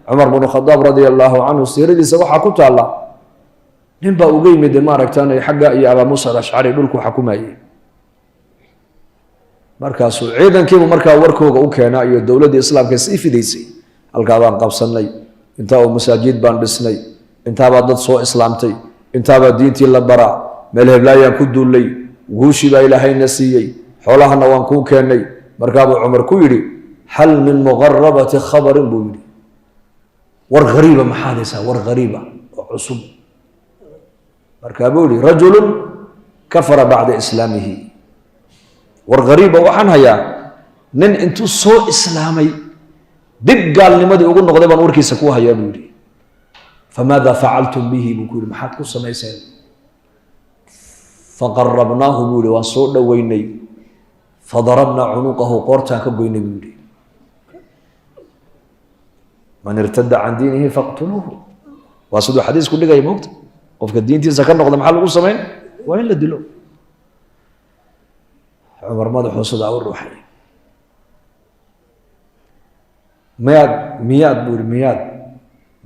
Cumar bnu Khadaab radia allaahu canhu siiradiisa waxaa ku taalla nin baa uga yimid maaragtaan xagga iyo Abaa Muusa Alashcari dhulku xakumayay. Markaasuu ciidankiibu markaa warkooga u keenaa iyo dowladdii islaamka sii fidaysay. Halkaa baan qabsanay, intaa oo masaajid baan dhisnay, intaabaa dad soo islaamtay, intaabaa diintii la baraa, meel heblaayaan ku duullay, guushii baa ilaahayna siiyey, xoolahana waan kuu keennay. Markaabuu Cumar ku yidhi: "Hal min muqarabati khabarin?" buu yidhi. "War hariiba maxaad haysaa? War hariiba oo cusub?" Markaa buu yihi: "Rajulun kafara bacda islaamihi." War hariiba waxaan hayaa nin intuu soo islaamay dib gaalnimadii ugu noqday baan warkiisa ku hayaa, buu yidhi. "Famaada facaltum bihi?" buu ku yidhi. "Maxaad ku samayseen?" "Faqarabnaahu," buu yihi, "waan soo dhoweynay. Fadarabnaa cunuqahu, qoortaan ka goynay," buu yidhi. "Man irtada can diinihi faqtuluuhu," waa siduu xadiisku dhigaya. Moogta qofka diintiisa ka noqda maxaa lagu samayn? Waa in la dilo. Cumar madaxuu sidaa u ruuxay. "Miyaad, miyaad," buu yihi,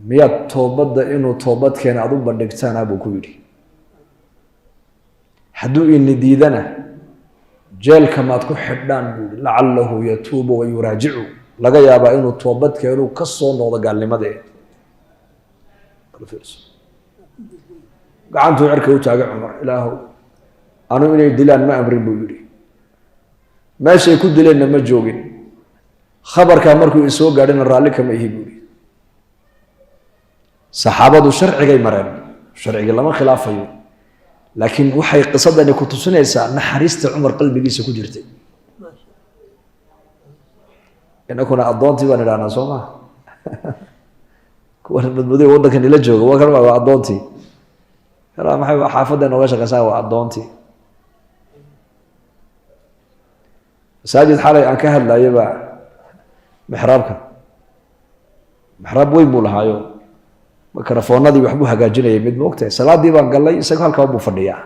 "miyaad toobadda inuu toobad keena aad u bandhigtaana?" buu ku yidhi. "Hadduu ini diidana jeelka maad ku xidhaan?" buu yihi. "Lacalahu yatuubu wa yuraajicu, laga yaabaa inuu toobad keenuu ka soo noqdo gaalnimadee." Gacantuu cirka u taagay Cumar: "Ilaahow, anu inay dilaan ma amrin," buu yidhi. "Meeshay ku dileenna ma joogin. Khabarkaa markuu isoo gaadhina raalli kama ihi," buu yihi. Saxaabadu sharcigay mareen, sharcigii lama khilaafayo, laakiin waxay qisadani ku tusinaysaa naxariista Cumar qalbigiisa ku jirtay. Inakuna addoontii baan idhahnaa, soo maa? Kuwan madmadoy waddankan ila jooga waa kan, waa addoontii kala. Maxay xaafadda inooga shaqeysaa? Waa addoontii. Masaajid xalay aan ka hadlayaba mixraabka, mixraab weyn buu lahaayo, mikrofoonadii waxbuu hagaajinayay mid. Ma ogtahay, salaadii baan gallay, isaga halkaa buu fadhiyaa.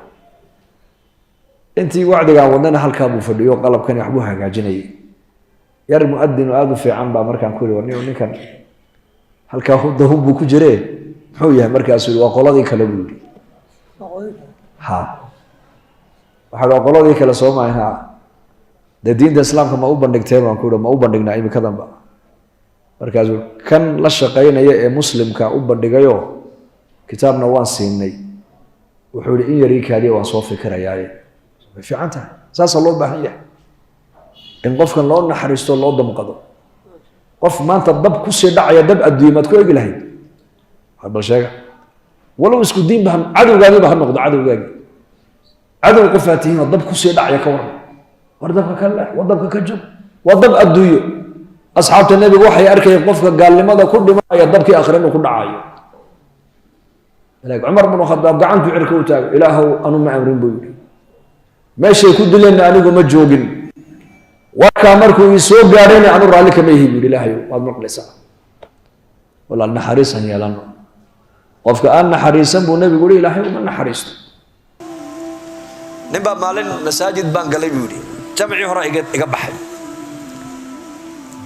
Intii wacdigaan wadnana halkaa buu fadhiyo, qalabkani waxbuu hagaajinayay. Yar muadin oo aada u fiican baa markaan ku yihi: "War ninkan halkaa dahun buu ku jiree, muxuu yahay?" Markaasuu yihi: "Waa qoladii kale," buu yihi. Ha, waxaa waa qoladii kale, soo maaha? Ha, dee diinta islaamka ma u bandhigtee? Baan ku yihi. "Ma u bandhignaa imikadanba?" Markaasuu kan la shaqaynaya ee muslimka u bandhigayo, kitaabna waan siinay. Wuxuu yihi: "In yarii kaadiya, waan soo fikirayaaye." Way fiican tahay, saasaa loo baahan yahay in qofkan loo naxariisto, loo damqado. Qof maanta dab kusii dhacaya, dab adduunya, maad ku egi lahayd? Bal sheega, walow isku diinba, cadowgaagiiba ha noqdo. Cadowgaagi, cadow qofaa tihiin oo dab kusii dhacaya, ka waran? War dabka ka leex, war dabka ka jog, waa dab adduunyo. Asxaabta nebigu waxay arkayeen qofka gaalnimada ku dhimanaya dabkii akhre inuu ku dhacayo. Cumar bnu Khadaab gacantuu cirka u taago: "Ilaahow, anu ma amrin," buu yidhi. "Meeshay ku dileenna anigu ma joogin. Warkaa markuu ii soo gaadhayna anu raalli kama ihi," buu yidhi. "Ilaahayow, waad maqlaysaa." Walaal, naxariisan yeelano. Qofka aan naxariisan, buu nebigu yihi, Ilaahay uma naxariisto. Nin baa maalin masaajid baan galay, buu yidhi. Jamcii hore iga baxay,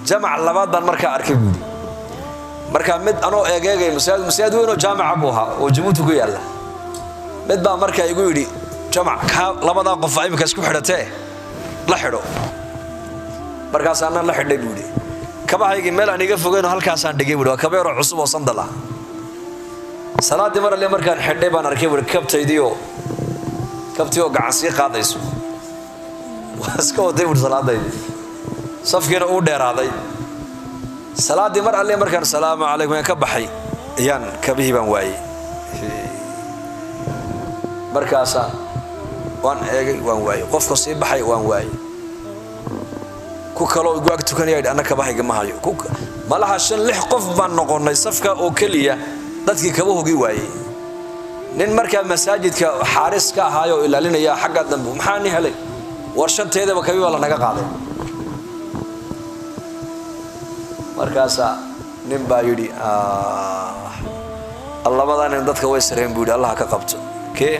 jamac labaad baan markaa arkay, buu yidhi. Markaa mid anoo eegeegay masaajid, masaajid weyn oo jaamaca buu ahaa oo Jabuuti ku yaalla, mid baa markaa igu yidhi: "Jamac kaa labadaa qof imika isku xidhatee la xidho." Markaasaanaan la xidhay, buu yidhi. Kabahaygii meel aan iga fogeynoo halkaasaan dhigay, buu yidhi. Waa kabeeroo cusub oo sandal ah. Salaaddii mar alle markaan xidhay baan arkay, buu yidhi, kabtaydiioo kabtii oo gacan sii qaadayso. Waa iska waday, buuhi, salaadaydii. Safkiina uu dheeraaday. Salaaddii mar alle markaan "salaamu calaykum" aan ka baxay ayaan kabihii baan waayey. Markaasaan waan eegay, waan waayey. Qofka sii baxay waan waayey. Ku kaloo igu ag tukanaya yidhi: "Anna kabahayga ma hayo." Malaha shan lix qof baan noqonnay safka oo keliya dadkii kabahoogii waayey. Nin markaa masaajidka xaaris ka ahaayoo ilaalinaya xagga dambe: "Maxaa ni helay? War shanteedaba kabi baa lanaga qaaday." Markaasaa nin baa yidhi: "Labadaa nin dadka way sareen," buu yidhi. "Allah ka qabto." Kee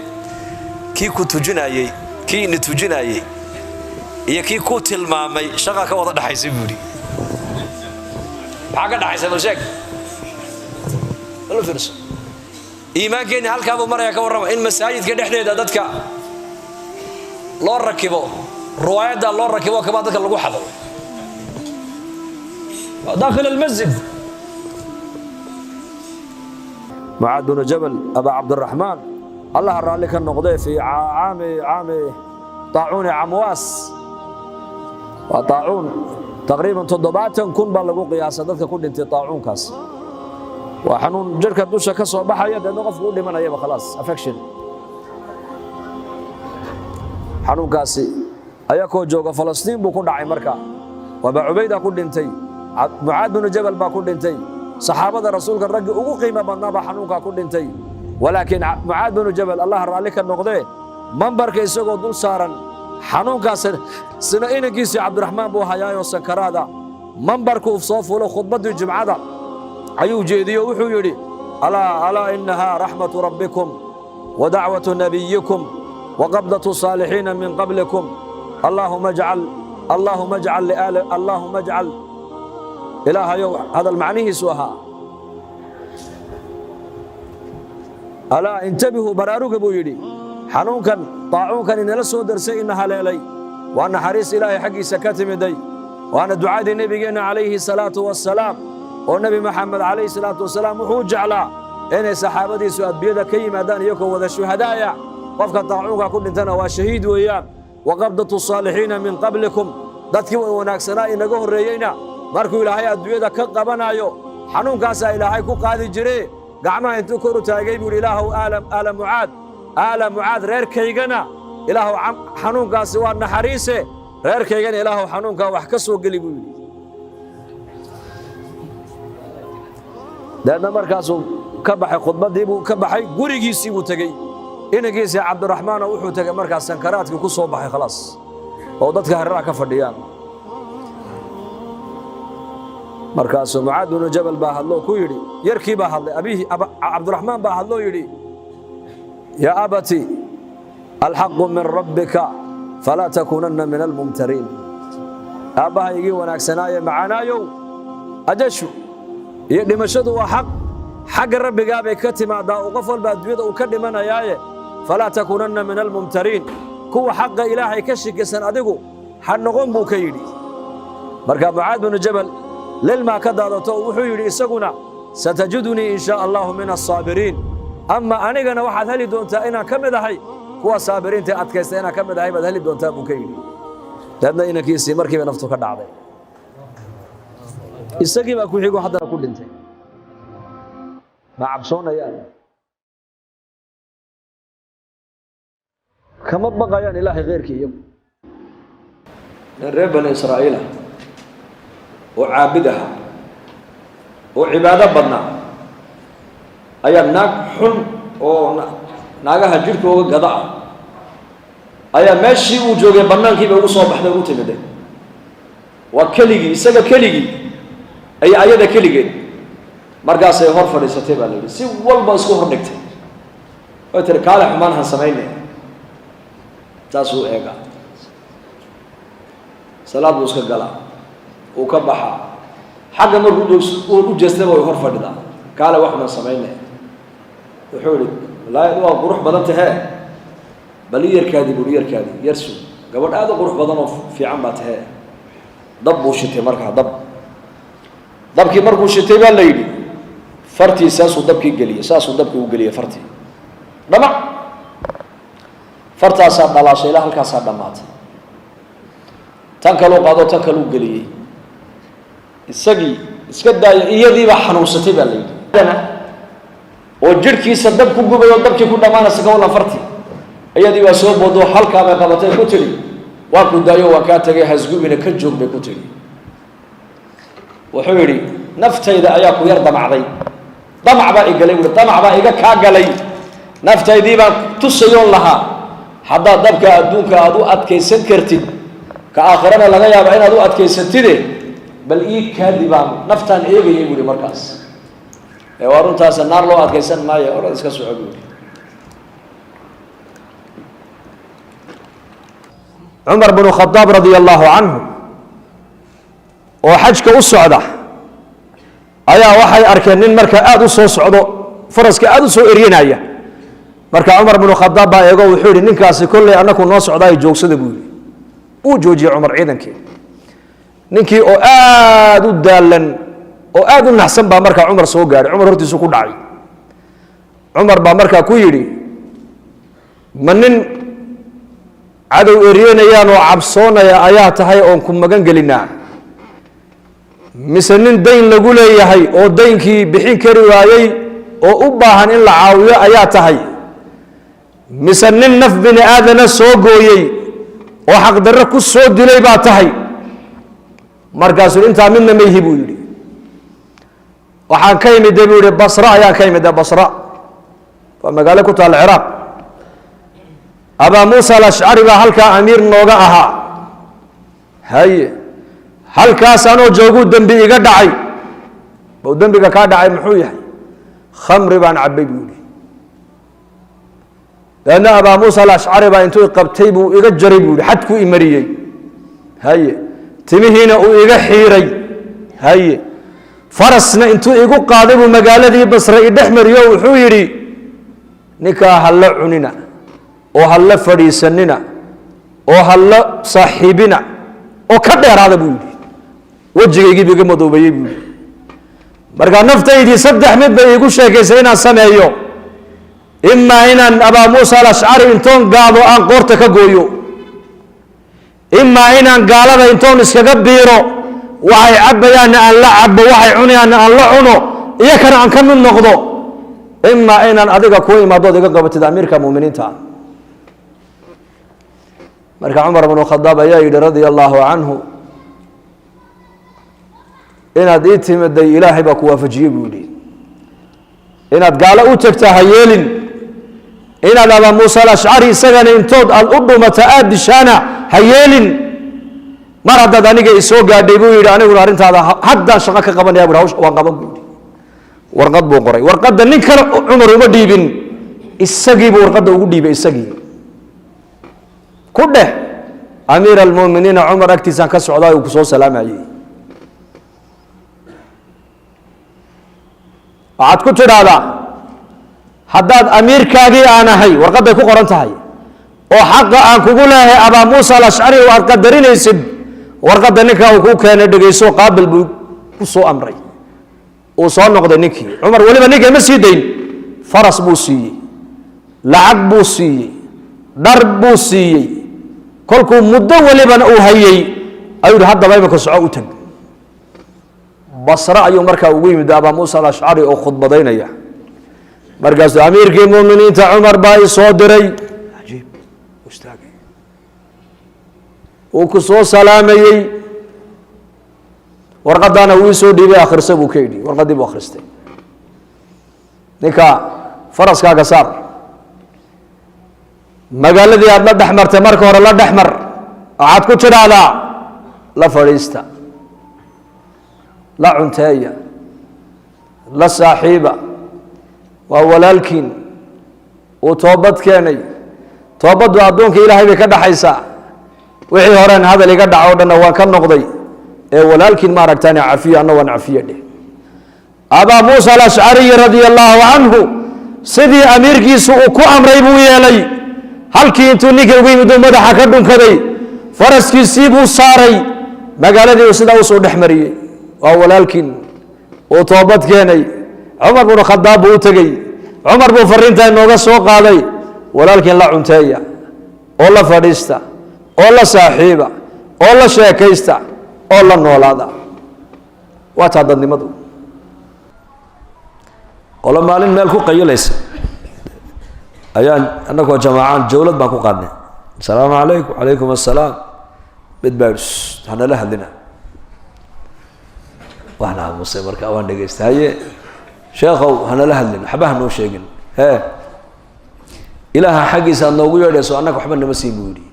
kii ku tujinaayey, kii ini tujinaayey iyo kii ku tilmaamay shaqa ka wada dhaxaysa, buu yidhi. Maxaa ka dhaxaysa? Bal sheeg. Bal fiirso, iimaankeenni halkaa buu maraya. Ka warrama in masaajidka dhexdeeda dadka loo rakibo ruwaayadda, loo rakibo kabaa dadka lagu xado waa daakhil almasjid. Mucaad binu Jabal, Abaa Cabdiraxmaan, Allaha raalli ka noqdee, fii caami taacuuni Camwaas, waa taacuun taqriiban 70,000 baa lagu qiyaasa dadka ku dhintay taacuunkaas. Waa xanuun jirka dusha ka soo baxaya, deedna qofku u dhimanayaba, khalaas, affection. Xanuunkaasi ayakoo jooga Falastiin buu ku dhacay. Marka Abaa Cubayda ku dhintay, Mucaad binu Jabal baa ku dhintay, saxaabada rasuulka raggii ugu qiimo badnaa baa xanuunkaa ku dhintay. Walaakiin Mucaad binu Jabal, Allah raalli ka noqdee, mambarka isagoo dul saaran xanuunkaas sina inankiisii Cabdiraxmaan buu hayaayoo sankaraada, mambarkuu soo fulo, khudbaddii jumcada ayuu jeediyo. Wuxuu yidhi: "Alaa alaa, innahaa raxmatu rabbikum wa dacwatu nabiyikum wa qabdatu saalixiina min qablikum. Allaahuma ajcal, allaahuma ajcal liaali, allaahuma ajcal." Ilaahayow, hadal macnihiisu ahaa: "Alaa intabihuu, baraaruga," buu yidhi. "Xanuunkan taacuunkan inala soo darsay, ina haleelay, waa naxariis Ilaahay xaggiisa ka timiday, waana ducadii nebigeenna calayhi salaatu wassalaam, oo Nebi Maxamed calayhi salaatu wasalaam wuxuu jeclaa inay saxaabadiisu adbiyada ka yimaadaan iyagoo wada shuhadaaya. Qofka taacuunka ku dhintana waa shahiid weeyaan. Wa qabdatu saalixiina min qablikum, dadkii wanaagsanaa inaga horreeyeyna markuu Ilaahay adduunyada ka qabanayo xanuunkaasaa Ilaahay ku qaadi jire." Gacmaha intuu kor u taagay buu yidhi: "Ilaahow, aala Mucaad, aala Mucaad, reerkaygana Ilaahow xanuunkaasi waa naxariise, reerkaygana Ilaahow xanuunkaa wax ka soo geli," buu yidhi. Deedna markaasuu ka baxay khudbaddii buu ka baxay, gurigiisii buu tegey. Inankiisii Cabdiraxmaanoo wuxuu tegey markaas sankaraadkii ku soo baxay, khalaas, oo dadka hareeraha ka fadhiyaan. Markaasuu Mucaad binu Jabal baa hadloo ku yidhi, yarkii baa hadlay, abihi Cabdiraxmaan baa hadloo yidhi: "Yaa abati, alxaqu min rabbika, falaa takuunanna min almumtariin. Aabbahaygii wanaagsanaaye macaanaayow, ajashu iyo dhimashadu waa xaq, xagga rabbigaa bay ka timaadaa, oo qof walba adduunyada uu ka dhimanayaaye, falaa takuunanna min almumtariin, kuwa xaqa Ilaahay ka shikisan adigu ha noqon," buu ka yidhi. Marka Mucaad binu Jabal lilmaa ka daadato, wuxuu yidhi isaguna: "Satajidunii in shaa allahu min alsaabiriin, ama anigana waxaad heli doontaa inaan ka mid ahay kuwa saabiriinta adkaysta, inaan ka mid ahay baad heli doontaa," buu ka yidhi. Deedna inankiisii markiiba naftu ka dhacday, isagii baa ku xigo haddana ku dhintay. Ma cabsoonayaan? Kama baqayaan Ilaahay kheyrkii iyagu. Nin reer Bani Israa'iila oo caabid aha oo cibaado badnaa ayaa naag xun oo naagaha jidhkooga gada ah ayaa meeshii uu joogay bannaankiiba ugu soo baxday, ugu timiday. Waa keligii, isaga keligii iyo ayada keligeed. Markaasay hor fadhiisatay baa la yidhi, si walba isku hor dhigtay, way tiri: "Kaale, xumaan han samaynay." Saasuu eegaa, salaad buu iska galaa, uu ka baxaa. Xagga markuu u jeestaba way hor fadhidaa. "Kaale, waxunan samaynay." Wuxuu yihi: "Wallaahi waa qurux badan tahee, bal i yarkaadii," buui, "yarkaadii yarsu, gabadh aad u qurux badan oo fiican baa tahee." Dab buu shitay markaa. Dabkii markuu shitay baa la yidhi, fartii saasuu dabkii geliyey, saasuu dabkii u geliyey fartii, dhamac, fartaasaa dhalaashay ilaa halkaasaa dhammaatay. Tan kaluu qaado, tan kaluu geliyey. Isagii iska daaya, iyadiibaa xanuunsatay baa la yidhi, oo jidhkiisa dab ku gubay oo dabkii ku dhammaanaysa. Ka wallan fartii, iyadii baa soo boodo, halkaa bay qabatay, ku tidhi: "Waa ku daayo, waan kaa tegay, hasgubina, ka joog," bay ku tidhi. Wuxuu yidhi: "Naftayda ayaa ku yar damacday, damac baa igalay," buui, "damac baa iga kaa galay. Naftaydii baan tusayoon lahaa, haddaad dabka adduunka aada u adkaysan kartid, ka aakhirana laga yaaba inaad u adkaysatide, bal ii kaadi baan naftaan eegayay," buuhi. "Markaas ee waa runtaasa, naar loo adkaysan maayo, orad iska soco," buuhi. Cumar bnu Khadaab radia allahu canhu oo xajka u socda ayaa waxay arkeen nin markaa aada u soo socdo. faraska aada u soo eryanaya. Marka Cumar binu Khadaab baa eego, wuxuu yihi, ninkaasi kolley annaku noo socdaayo, joogsada buu yihi. Uu joojiyey Cumar ciidankii. Ninkii oo aada u daalan oo aada u naxsan baa markaa Cumar soo gaadhay. Cumar hortiisu ku dhacay. Cumar baa markaa ku yidhi, ma nin cadow eryanayaan oo cabsoonaya ayaa tahay oon ku magan gelinaa, mise nin dayn lagu leeyahay oo daynkii bixin kari waayey oo u baahan in la caawiyo ayaa tahay, mise nin naf bini aadana soo gooyey oo xaqdarro ku soo dilay baa tahay? Markaasuu intaa midna mayhi buu yidhi. Waxaan ka imide buu yihi, Basra ayaan ka imide. Basra waa magaalo ku taalla Ciraaq. Abaa Muusa Alashcari baa halkaa amiir nooga ahaa. Haye, halkaas anoo jooguu dembi iga dhacay. Bau dembiga kaa dhacay muxuu yahay? Khamri baan cabbay buu yihi. Dabeedna Abaa Muusa Alashcari baa intuu qabtay buu iga jaray buu yihi, xadkuu imariyey. Haye, timihiina uu iga xiiray. Haye, farasna intuu igu qaaday buu magaaladii Basre idhex mariyo. Wuxuu yidhi, ninkaa ha la cunina oo ha la fadhiisanina oo ha la saaxiibina oo ka dheeraada buu yidhi. Wejigaygiibu iga madoobeeyey buu yidhi. Markaa naftaydii saddex mid bay iigu sheekaysay inaan sameeyo: imaa inaan Abaa Muusa Alashcari intoon gaado aan qoorta ka gooyo, imaa inaan gaalada intoon iskaga biiro, waxay cabbayaanna aan la cabbo, waxay cunayaanna aan la cuno, iyo kana aan ka mid noqdo, imaa inaan adiga kuu imaadood iga qabatid amiirka muminiinta. Marka Cumar bnu Khadaab ayaa yidhi radia allaahu canhu, inaad ii timiday Ilaahay baa ku waafajiyey buu yidhi. Inaad gaalo u tagtaa ha yeelin, inaad Abaa Muusa Alashcari isagana intood aad u dhumata aada dishaana ha yeelin. Mar haddaad aniga isoo gaadhay buu yidhi, aniguna arrintaada haddaan shaqo ka qabanaya bu hawsha waan qaban buu yidhi. Warqad buu qoray. Warqadda nin kale Cumar uma dhiibin, isagii buu warqadda ugu dhiibay. Isagii ku dheh, amiir almu'miniina Cumar agtiisaan ka socdaa, uu ku soo salaamayey. Waxaad ku tidhaahdaa, haddaad amiirkaagii aan ahay, warqadday ku qoran tahay, oo xaqa aan kugu leeyahay Abaa Muusa Alashcari oo aad qadarinaysid, warqadda ninkaa uu kuu keenay dhegayso, qaabil buu ku soo amray. Uu soo noqday ninkii. Cumar weliba ninka ma sii dayn. Faras buu siiyey, lacag buu siiyey, dhar buu siiyey. Kolkuu muddo welibana uu hayey ayuu yihi, haddaba imika soco, u tag Basre. Ayuu markaa ugu yimid Abaa Muusa Alashcari oo khudbadaynaya. Markaasuu, amiirkii muminiinta Cumar baa i soo diray. Ajiib, istaagay, uu ku soo salaamayey, warqadaana wuu isoo dhiibay, akhrisa buu ka yidhi. Warqaddii buu akhristay. Ninka faraskaaga saar, magaaladii aada la dhex martay marka hore la dhex mar. Waxaad ku tidhaahdaa, la fadhiista, la cunteeya, la saaxiiba, waa walaalkiin, uu toobad keenay. Toobaddu addoonka Ilaahay bay ka dhaxaysaa. Wixii horeen hadal iga dhaco o dhanna waan ka noqday, ee walaalkiin ma aragtaan, cafiya, anna waan cafiye dheh. Abaa Muusa Alashcariy radia allaahu canhu sidii amiirkiisu uu ku amray buu yeelay. Halkii intuu ninkii ugu yimid uu madaxa ka dhunkaday, faraskiisii buu saaray, magaaladii uu sidaa usoo dhex mariyey. Waa walaalkiin, uu toobad keenay. Cumar bnu Khadaab buu u tegey. Cumar buu fariintaa inooga soo qaaday: walaalkiin la cunteeya oo la fadhiista oo la saaxiiba oo la sheekaysta oo la noolaada. Waa taa dadnimadu. Qolo maalin meel ku qayilaysa ayaan annagoo jamaacaan jawlad baan ku qaadnay. Asalaamu calaykum. Calaykum assalaam. Mid baa yidhi, hanala hadlina. Waan aamusay. Marka waan dhegaystay. Haye sheekhow, hanala hadlin, waxba hanoo sheegin. Hee, Ilaaha xaggiisa aad noogu yeedhayso, annaga waxba nama siin buu yidhi.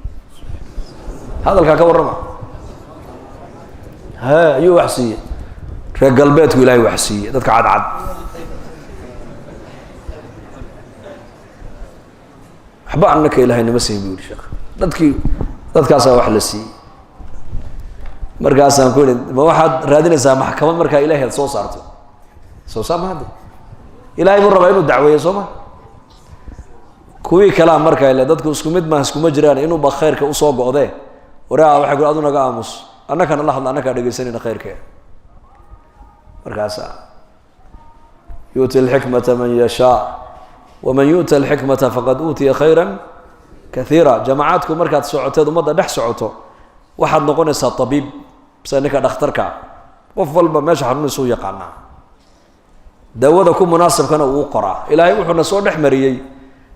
Hadalkaa ka warrama. He, ayuu wax siiyey reer galbeedku? Ilaahay wax siiyey dadka cadcad. Waxba annaka Ilaahay nama siin buu yidhi sheekh. Dadkii dadkaasaa wax la siiyey. Markaasaan ku idhi, ma waxaad raadinaysaa maxkamad markaa Ilahay aad soo saarto? Soo saar ma hadde. Ilaahay buu rabaa inuu dacweeyo, soo ma? Kuwii kalaa marka ile dadku isku mid maaha, iskuma jiraan, inuuba khayrka usoo go'dee. Waraa waxay ku adu naga aamus, annakana la hadla, annakaa dhegaysanayna khayrkee. Markaasa yu'ti alxikmata man yashaa, waman yu'ta alxikmata faqad uutiya khayra kaiira. Jamacaadku markaad socoteed ummadda dhex socoto, waxaad noqonaysaa tabiib, sida ninka dhakhtarka, qof walba meesha xanuunaysa u yaqaanaa, daawada ku munaasabkana uu qoraa. Ilaahay wuxuuna soo dhex mariyey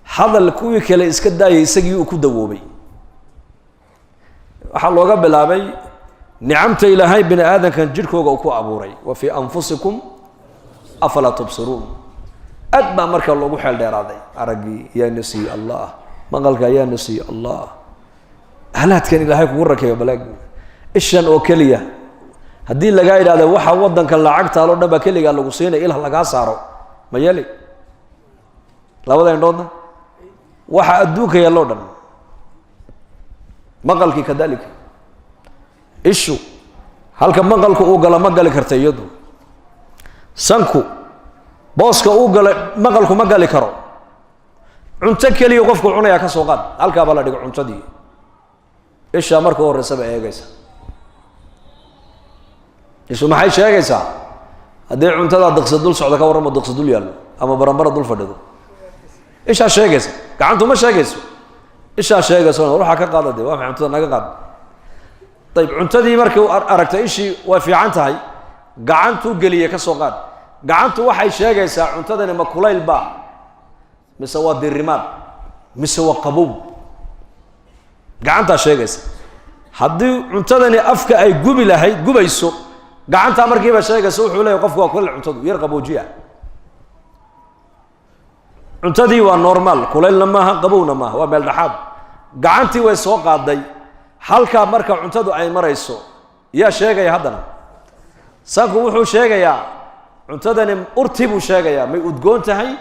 hadal kuwii kale iska daayay, isagii uu ku dawoobay. Waxaa looga bilaabay nicamta Ilaahay bini aadamkan jidhkooga uu ku abuuray, wa fii anfusikum afalaa tubsiruun. Aad baa marka loogu xeel dheeraaday. Araggii yaa na siiye Allah, maqalka ayaa na siiye Allah, halaadkan Ilaahay kugu rakeeyo. Baleeg ishan oo keliya, haddii lagaa yidhahdo waxa waddanka lacagtaaloo dhan baa keligaa lagu siinaya, ilah lagaa saaro, ma yeeli? Labada indhoodna waxa adduunka yaalloo dhan, maqalkii kadalika. Ishu halka maqalku uu galo ma gali karta iyadu, sanku booska uu gala maqalku ma gali karo. Cunto keliya qofku cunayaa ka soo qaad, halkaa baa la dhigo cuntadii, ishaa marka u horreysaba eegaysa. Ishu maxay sheegaysaa? Haddii cuntadaa diqsi dul socda ka warramo, diqsi dul yaallo ama baranbara dul fadhido, ishaa sheegaysa, gacantu ma sheegayso. Ishaa sheegayso, waxaa ka qaada de, waa maxay cuntada naga qaad. Ayib, cuntadii markii aragtay ishii way fiican tahay, gacantuu geliyey ka soo qaad. Gacantu waxay sheegaysaa cuntadani ma kulayl ba, mise waa dirimaad, mise waa qabow? Gacantaa sheegaysa. Haddii cuntadani afka ay gubi lahayd, gubayso, gacantaa markiiba sheegaysa. Wuxuu leeyahy qofku waa kulayl cuntadu, yar qaboojiya. Cuntadii waa normal, kulaylna maaha, qabowna maaha, waa meel dhexaad. Gacantii way soo qaaday. Halkaa marka cuntadu ay marayso yaa sheegaya? Haddana sanku wuxuu sheegayaa cuntadani urtii buu sheegayaa, may udgoon tahay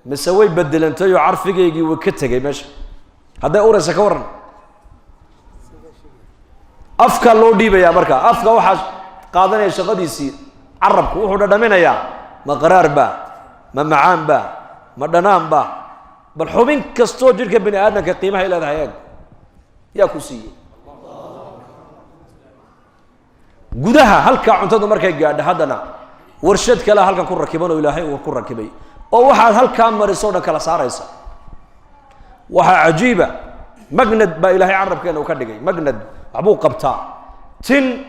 mise way bedelantay oo carfigeygii way ka tegay meesha? Hadday uraysa ka warran, afka loo dhiibayaa. Marka afka waxaa qaadanaya shaqadiisii carabku, wuxuu dhadhaminayaa ma qaraar ba, ma macaan ba, ma dhanaan ba. Bal xubin kastoo jidhka bini aadamka qiimahay leedahay eeg, yaa ku siiyey? Gudaha halkaa cuntadu markay gaadho, haddana warshad kalea halkan ku rakiban oo Ilaahay uu ku rakibay, oo waxaad halkaa mariso o dhan kala saaraysa. Waxaa cajiiba, magnad baa Ilaahay carabkeena uu ka dhigay, magnad waxbuu qabtaa. Tin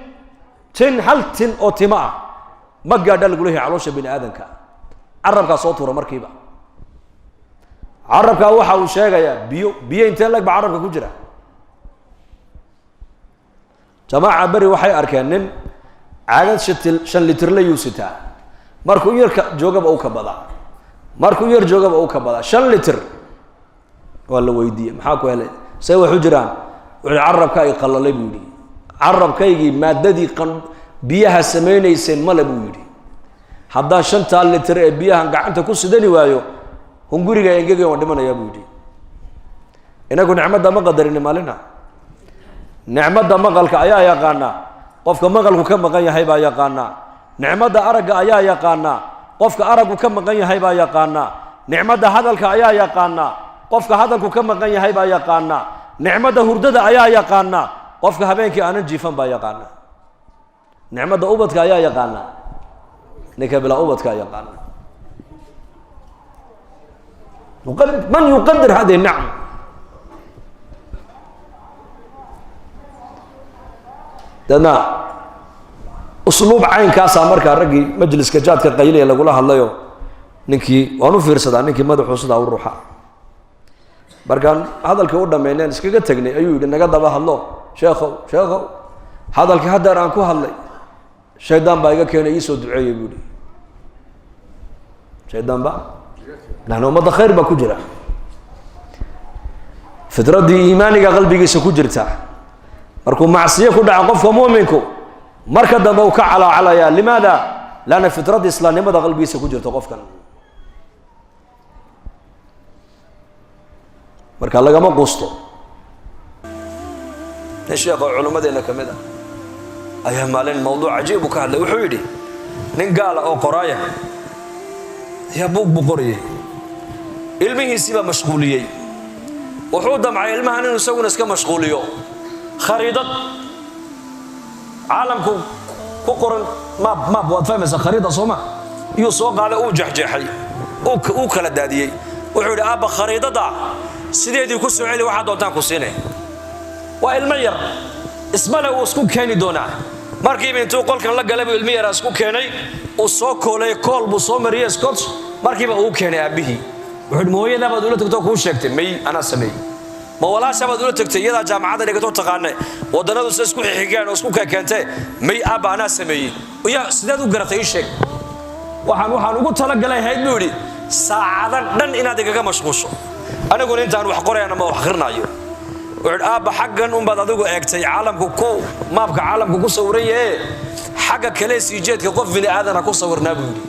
tin hal tin oo timo ah ma gaadha lagu leeyahay caloosha bini aadamka, carabkaa soo tuura markiiba. Carabkaa waxa uu sheegayaa biyo, biyo intee lag ba carabka ku jira. Jamaaca beri waxay arkeen nin caagad 5 litirla yuu sitaa, markuu yarka joogaba u ka badaa, markuu yar joogaba u ka badaa, 5 litir. Waa la weydiiyey, maxaa ku helay, say wax u jiraan? Wuxuu carabka ay qallalay buu yidhi, carabkaygii maaddadii biyaha samaynayseen male buu yidhi. Haddaan 5taa litir ee biyahan gacanta ku sidani waayo, hunguriga engegay, waan dhimanayaa buu yidhi. Inagu nicmadda ma qadarini maalina. Nicmadda maqalka ayaa yaqaanaa qofka maqalku ka maqan yahay baa yaqaanaa. Nicmadda aragga ayaa yaqaanaa qofka araggu ka maqan yahay baa yaqaanaa. Nicmadda hadalka ayaa yaqaanaa qofka hadalku ka maqan yahay baa yaqaanaa. Nicmadda hurdada ayaa yaqaanaa qofka habeenkii aanan jiifan baa yaqaanaa. Nicmadda ubadka ayaa yaqaanaa ninka bilaa ubadka yaqaanaa. Man yuqadir hadihi nicma? Deedna usluub caynkaasaa markaa raggii majliska jaadka qayliya lagula hadlayo. Ninkii waan u fiirsadaa, ninkii madaxuu sidaa u ruuxa. Markaan hadalkii u dhamayneen iskaga tegnay, ayuu yidhi, naga daba hadlo, sheekhow, sheekhow, hadalkii haddeer aan ku hadlay shaydaan baa iga keenay, iisoo duceeyey buu yihi. Shaydaan ba naxnu ummadda khayr baa ku jira, fidraddii iimaaniga qalbigiisa ku jirta. Markuu macsiyo ku dhaco qofka muuminku, marka dambe uu ka calaacalayaa. Limaada? Lanna fidraddii islaamnimada qalbigiisa ku jirta qofkan. Marka lagama quusto. Nin sheekh oo culimmadeenna ka mid ah ayaa maalin mawduuc cajiib u ka hadlay. Wuxuu yidhi nin gaala oo qoraaya Yaa buug buu qorayay, ilmihiisii baa mashquuliyey. Wuxuu damcay ilmahan inuu isaguna iska mashquuliyo. Khariidad caalamku ku qoran, map, map waad fahmaysaa, khariida sooma, iyuu soo qaaday, uu jeexjeexay, uu kala daadiyey. Wuxuu yidhi, "Aabba, khariidada sideedii ku soo celi, waxaad doontaan ku siinay." Waa ilmo yar, ismale uu isku keeni doonaa. Markiiba intuu qolkan la galay buu ilmi yaraa isku keenay, uu soo koolay, kool buu soo mariyey, scotch. Markiiba uu keenay aabbihii. Wuxuu yidhi, "Ma hooyadaa baad ula tagtoo kuu sheegtay?" "May, anaa sameeyey." "Ma walaasha baad ula tagtay? Iyadaa jaamacadda dhigatoo taqaane waddannadu se isku xixigaan oo isku kekeentee." "May, aabba, anaa sameeyey." "Ya, sideed u garatay? Ii sheeg." Waxaan ugu talagalay hayd," buu yidhi, "saacado dhan inaad igaga mashquusho, aniguna intaan wax qorayana ma wax akhrinayo." Wuxuu yidhi, "Aabba, xaggan unbaad adigu eegtay, caalamku ku mapka caalamku ku sawiran yahe, xagga kale sii jeedka qof bini aadana ku sawirnaa," buu yidhi.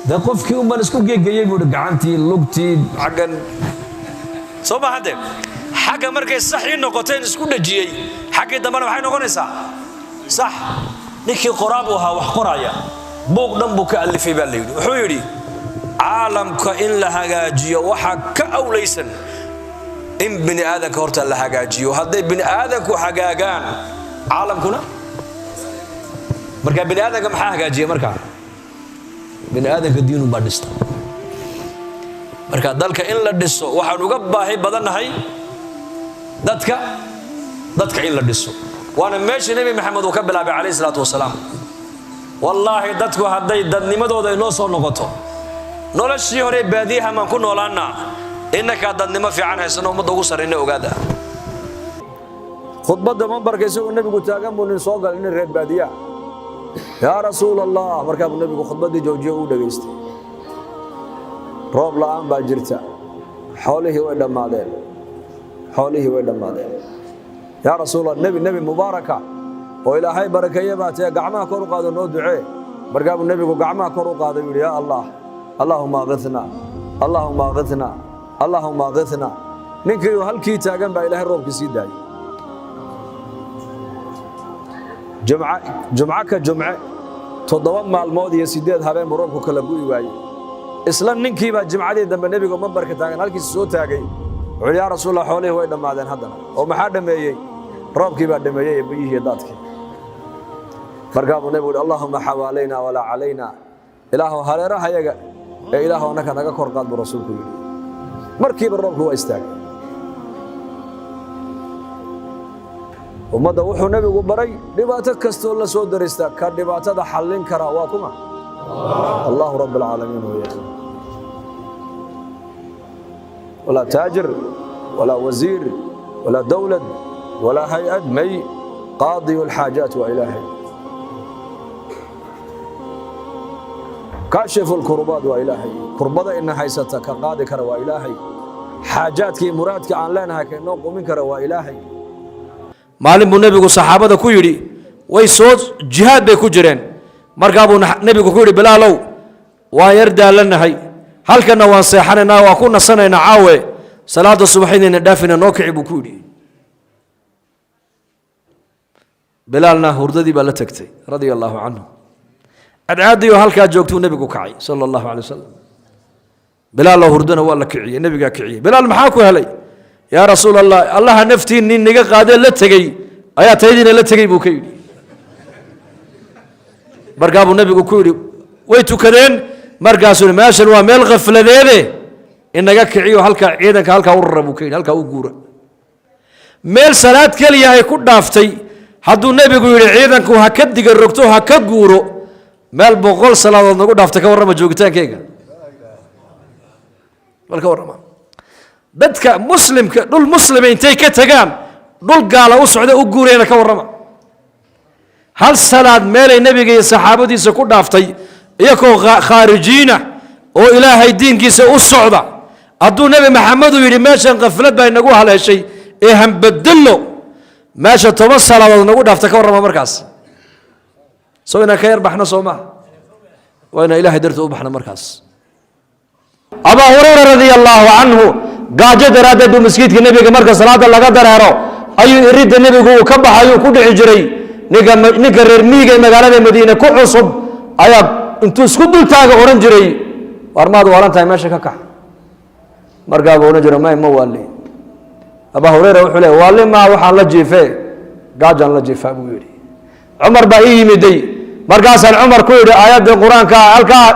"Dee qofkii unbaan isku geegeyey," buu yidhi, "gacantii, lugtii, xaggan soo ma hadde. Xagga markay sax ii noqoteen isku dhajiyey, xaggii dambena maxay noqonaysaa? Sax." Ninkii qoraa buu ahaa, wax qoraya, buug dhan buu ka alifay baa la yidhi. Wuxuu yidhi, "Caalamka in la hagaajiyo waxaa ka awlaysan in bini aadanka horta la hagaajiyo. Hadday bini aadanku hagaagaan, caalamkuna." Marka bini aadanka maxaa hagaajiya? Markaa bini aadanka diinun baa dhista. Marka dalka in la dhiso waxaan uga baahi badannahay dadka, dadka in la dhiso. Waana meesha Nebi Maxamed uu ka bilaabay, calayhi salaatu wasalaam. Wallaahi, dadku hadday dadnimadooda inoo soo noqoto, noloshii hore baadiyaha maan ku noolaannaa. Innakaa dadnimo fiican haysano, ummadda ugu sarrayna, ogaada. Khudbadda mambarka isagoo nebigu taagan buu nin soo galay, nin reer baadiyaa. "Yaa Rasuul Allah." Markaa buu nebigu khudbaddii joojiyo, uu dhegaystay. "Roob la'aan baa jirta, xoolihii way dhammaadeen, xoolihii way dhammaadeen. Yaa Rasuul Allah, nebi mubaaraka oo Ilaahay barakeeye baa tee, gacmaha kor u qaado, noo ducee." Markaa buu nebigu gacmaha kor u qaaday, buu yidhi, "Yaa Allah, Allahuma akithna, Allahuma akithna, Allahuma akithna." Ninkii uu halkii taagan baa Ilaahay roobkii sii daayey. Jumce jumco ka jumce, 7 maalmood iyo 8 habeen buu roobku kala gu'i waayey. Isla ninkii baa jimcadii dambe nebigu mambarka taagan halkiisa soo taagay. Wuxuu yidhi, "Yaa Rasuulallah, xoolihii way dhammaadeen haddana." "Oo maxaa dhammeeyey?" "Roobkii baa dhammeeyey ee biyihii iyo daadkii." Markaa buu nebigu yidhi, "Allahuma xawaalayna walaa calayna." "Ilaahu hareerahayaga ee Ilaahu annaka naga kor qaad," buu rasuulku yidhi. Markiiba roobku waa istaagay. Ummadda wuxuu nebigu baray, dhibaato kastoo la soo darista, ka dhibaatada xallin kara waa kuma? Allahu rabb alcaalamiin weeyaan. Walaa taajir, walaa wasiir, walaa dowlad, walaa hay-ad, may. Qaadiyu alxaajaat waa Ilaahay. Kaashifu lkurubaat waa Ilaahay. Kurbada ina haysata ka qaadi kara waa Ilaahay. Xaajaadka iyo muraadka aan leenahay ka inoo qumin kara waa Ilaahay. Maalin buu nebigu saxaabada ku yidhi, way soo jihaad bay ku jireen, markaa buu nebigu ku yidhi, "Bilaalow, waan yar daalanahay, halkanna waan seexanaynaa, waa ku nasanaynaa caawe. Salaada subaxidayna dhaafina, noo kici," buu ku yidhi. Bilaalna hurdadii baa la tagtay, radia allahu canhu. Cadcaadiyo halkaa joogtuu nebigu kacay, sala allahu calay wasalam. Bilaaloo hurdana waa la kiciyey, nebigaa kiciyey. "Bilaal, maxaa ku helay?" "Yaa Rasuul Allah, Allaha naftii nin niga qaadee la tegey ayaa taydiina la tegey," buu ka yidhi. Markaa buu nebigu ku yidhi, way tukadeen. Markaasuu yidhi, "Meeshan waa meel khafladeede, inaga kiciyo halkaa ciidanka, halkaa u rara," buu ka yidhi, "halkaa u guura." Meel salaad keliya ay ku dhaaftay hadduu nebigu yidhi ciidanku ha ka diga rogto, ha ka guuro, meel 100 salaadood nagu dhaaftay, ka warrama joogitaankeyga? Bal ka warrama dadka muslimka dhul muslima intay ka tagaan dhul gaala u socda u guurayana? Ka warrama hal salaad meelay nebiga iyo saxaabadiisa ku dhaaftay, iyagoo khaarijiina oo Ilaahay diinkiisa u socda, hadduu Nebi Maxamed uu yidhi meeshan khaflad baa inagu haleeshay ee hambedelo, meesha 10 salaadood nagu dhaaftay, ka warrama markaas? Soo inaan ka yar baxno soo maha? Waa inaan Ilahay dartood u baxno markaas. Abaa Hurayra radia allaahu canhu gaajo daraaddeed buu maskiidka nebiga marka salaada laga dareero ayuu iridda nebigu uu ka baxayuu ku dhici jiray. Ninka reer miyiga ee magaalada Madiine ku cusub ayaa Intuu isku dul taaga odhan jiray, "Waar, maad waalan tahay? Meesha ka kax." Markaa buu odhan jiray, "May, ma waali." Abaa Hureyra wuxuu leey, "Waali maa, waxaan la jiife gaajaan la jiifaa," buu yidhi. Cumar baa ii yimiday. Markaasaan Cumar ku yidhi, "Aayadda Qur-aanka halkaa,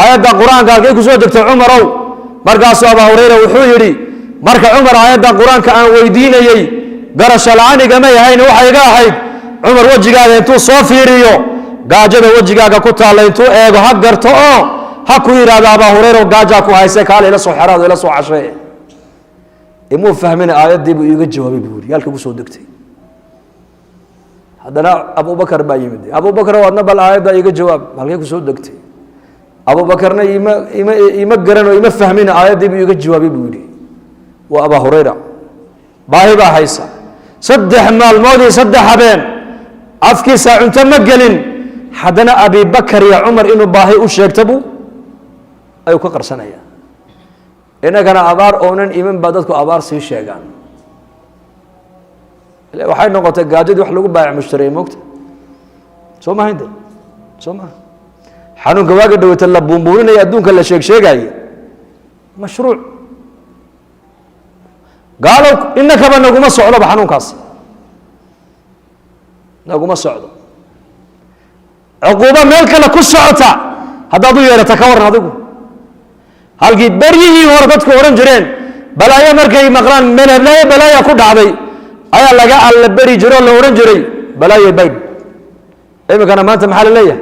aayadda Qur-aanka halkay kusoo degtay, Cumarow?" Markaasuu Abaa Hureyra wuxuu yidhi, "Marka Cumar aayadda Qur-aanka aan weydiinayey, garasho la-aan igamay ahayn, waxay iga ahayd Cumar wejigaaga intuu soo fiiriyo, gaajada wejigaaga ku taalla intuu eego, ha garto oo ha ku yidhahdo, 'Abaa Hureyra, gaajaa ku hayse, kaale ila soo xeraado, ila soo cashee.' Imuu fahmina, aayaddii buu iiga jawaabay," buu yidhi, "halkii kusoo degtay." Haddana Abubakar baa yimid. "Abubakar, adna bal aayadda iiga jawaab, halkay kusoo degtay?" Abubakarna ima garan oo ima fahmina, aayaddii buu iiga jawaabay, buu yidhi. Waa Abaa Hurayra, baahi baa haysa. 3 maalmood iyo 3 habeen afkiisa cunto ma gelin. Haddana Abibakar iyo Cumar inuu baahi u sheegto buu ayuu ka qarsanaya. Innagana abaar oonan iman baa dadku abaar sii sheegaan. Waxay noqotay gaajadii wax lagu baayac mushtariyey, moogta soo maha inte soo maha? Xanuunka waaga dhawata la buunbuuninaya, adduunka la sheeg sheegaye, mashruuc gaalow inakaba naguma socdoba, xanuunkaasi naguma socdo. Cuquubo meel kale ku socota haddaad u yeedhata, ka waran adigu? Halkii beryihii hore dadku odhan jireen balaayo markay maqlaan, "Meel heblaayo balaaya ku dhacday," ayaa laga alla beri jiro oo la odhan jiray, "Balaayo baydh." Iminkana maanta maxaa la leeyahay?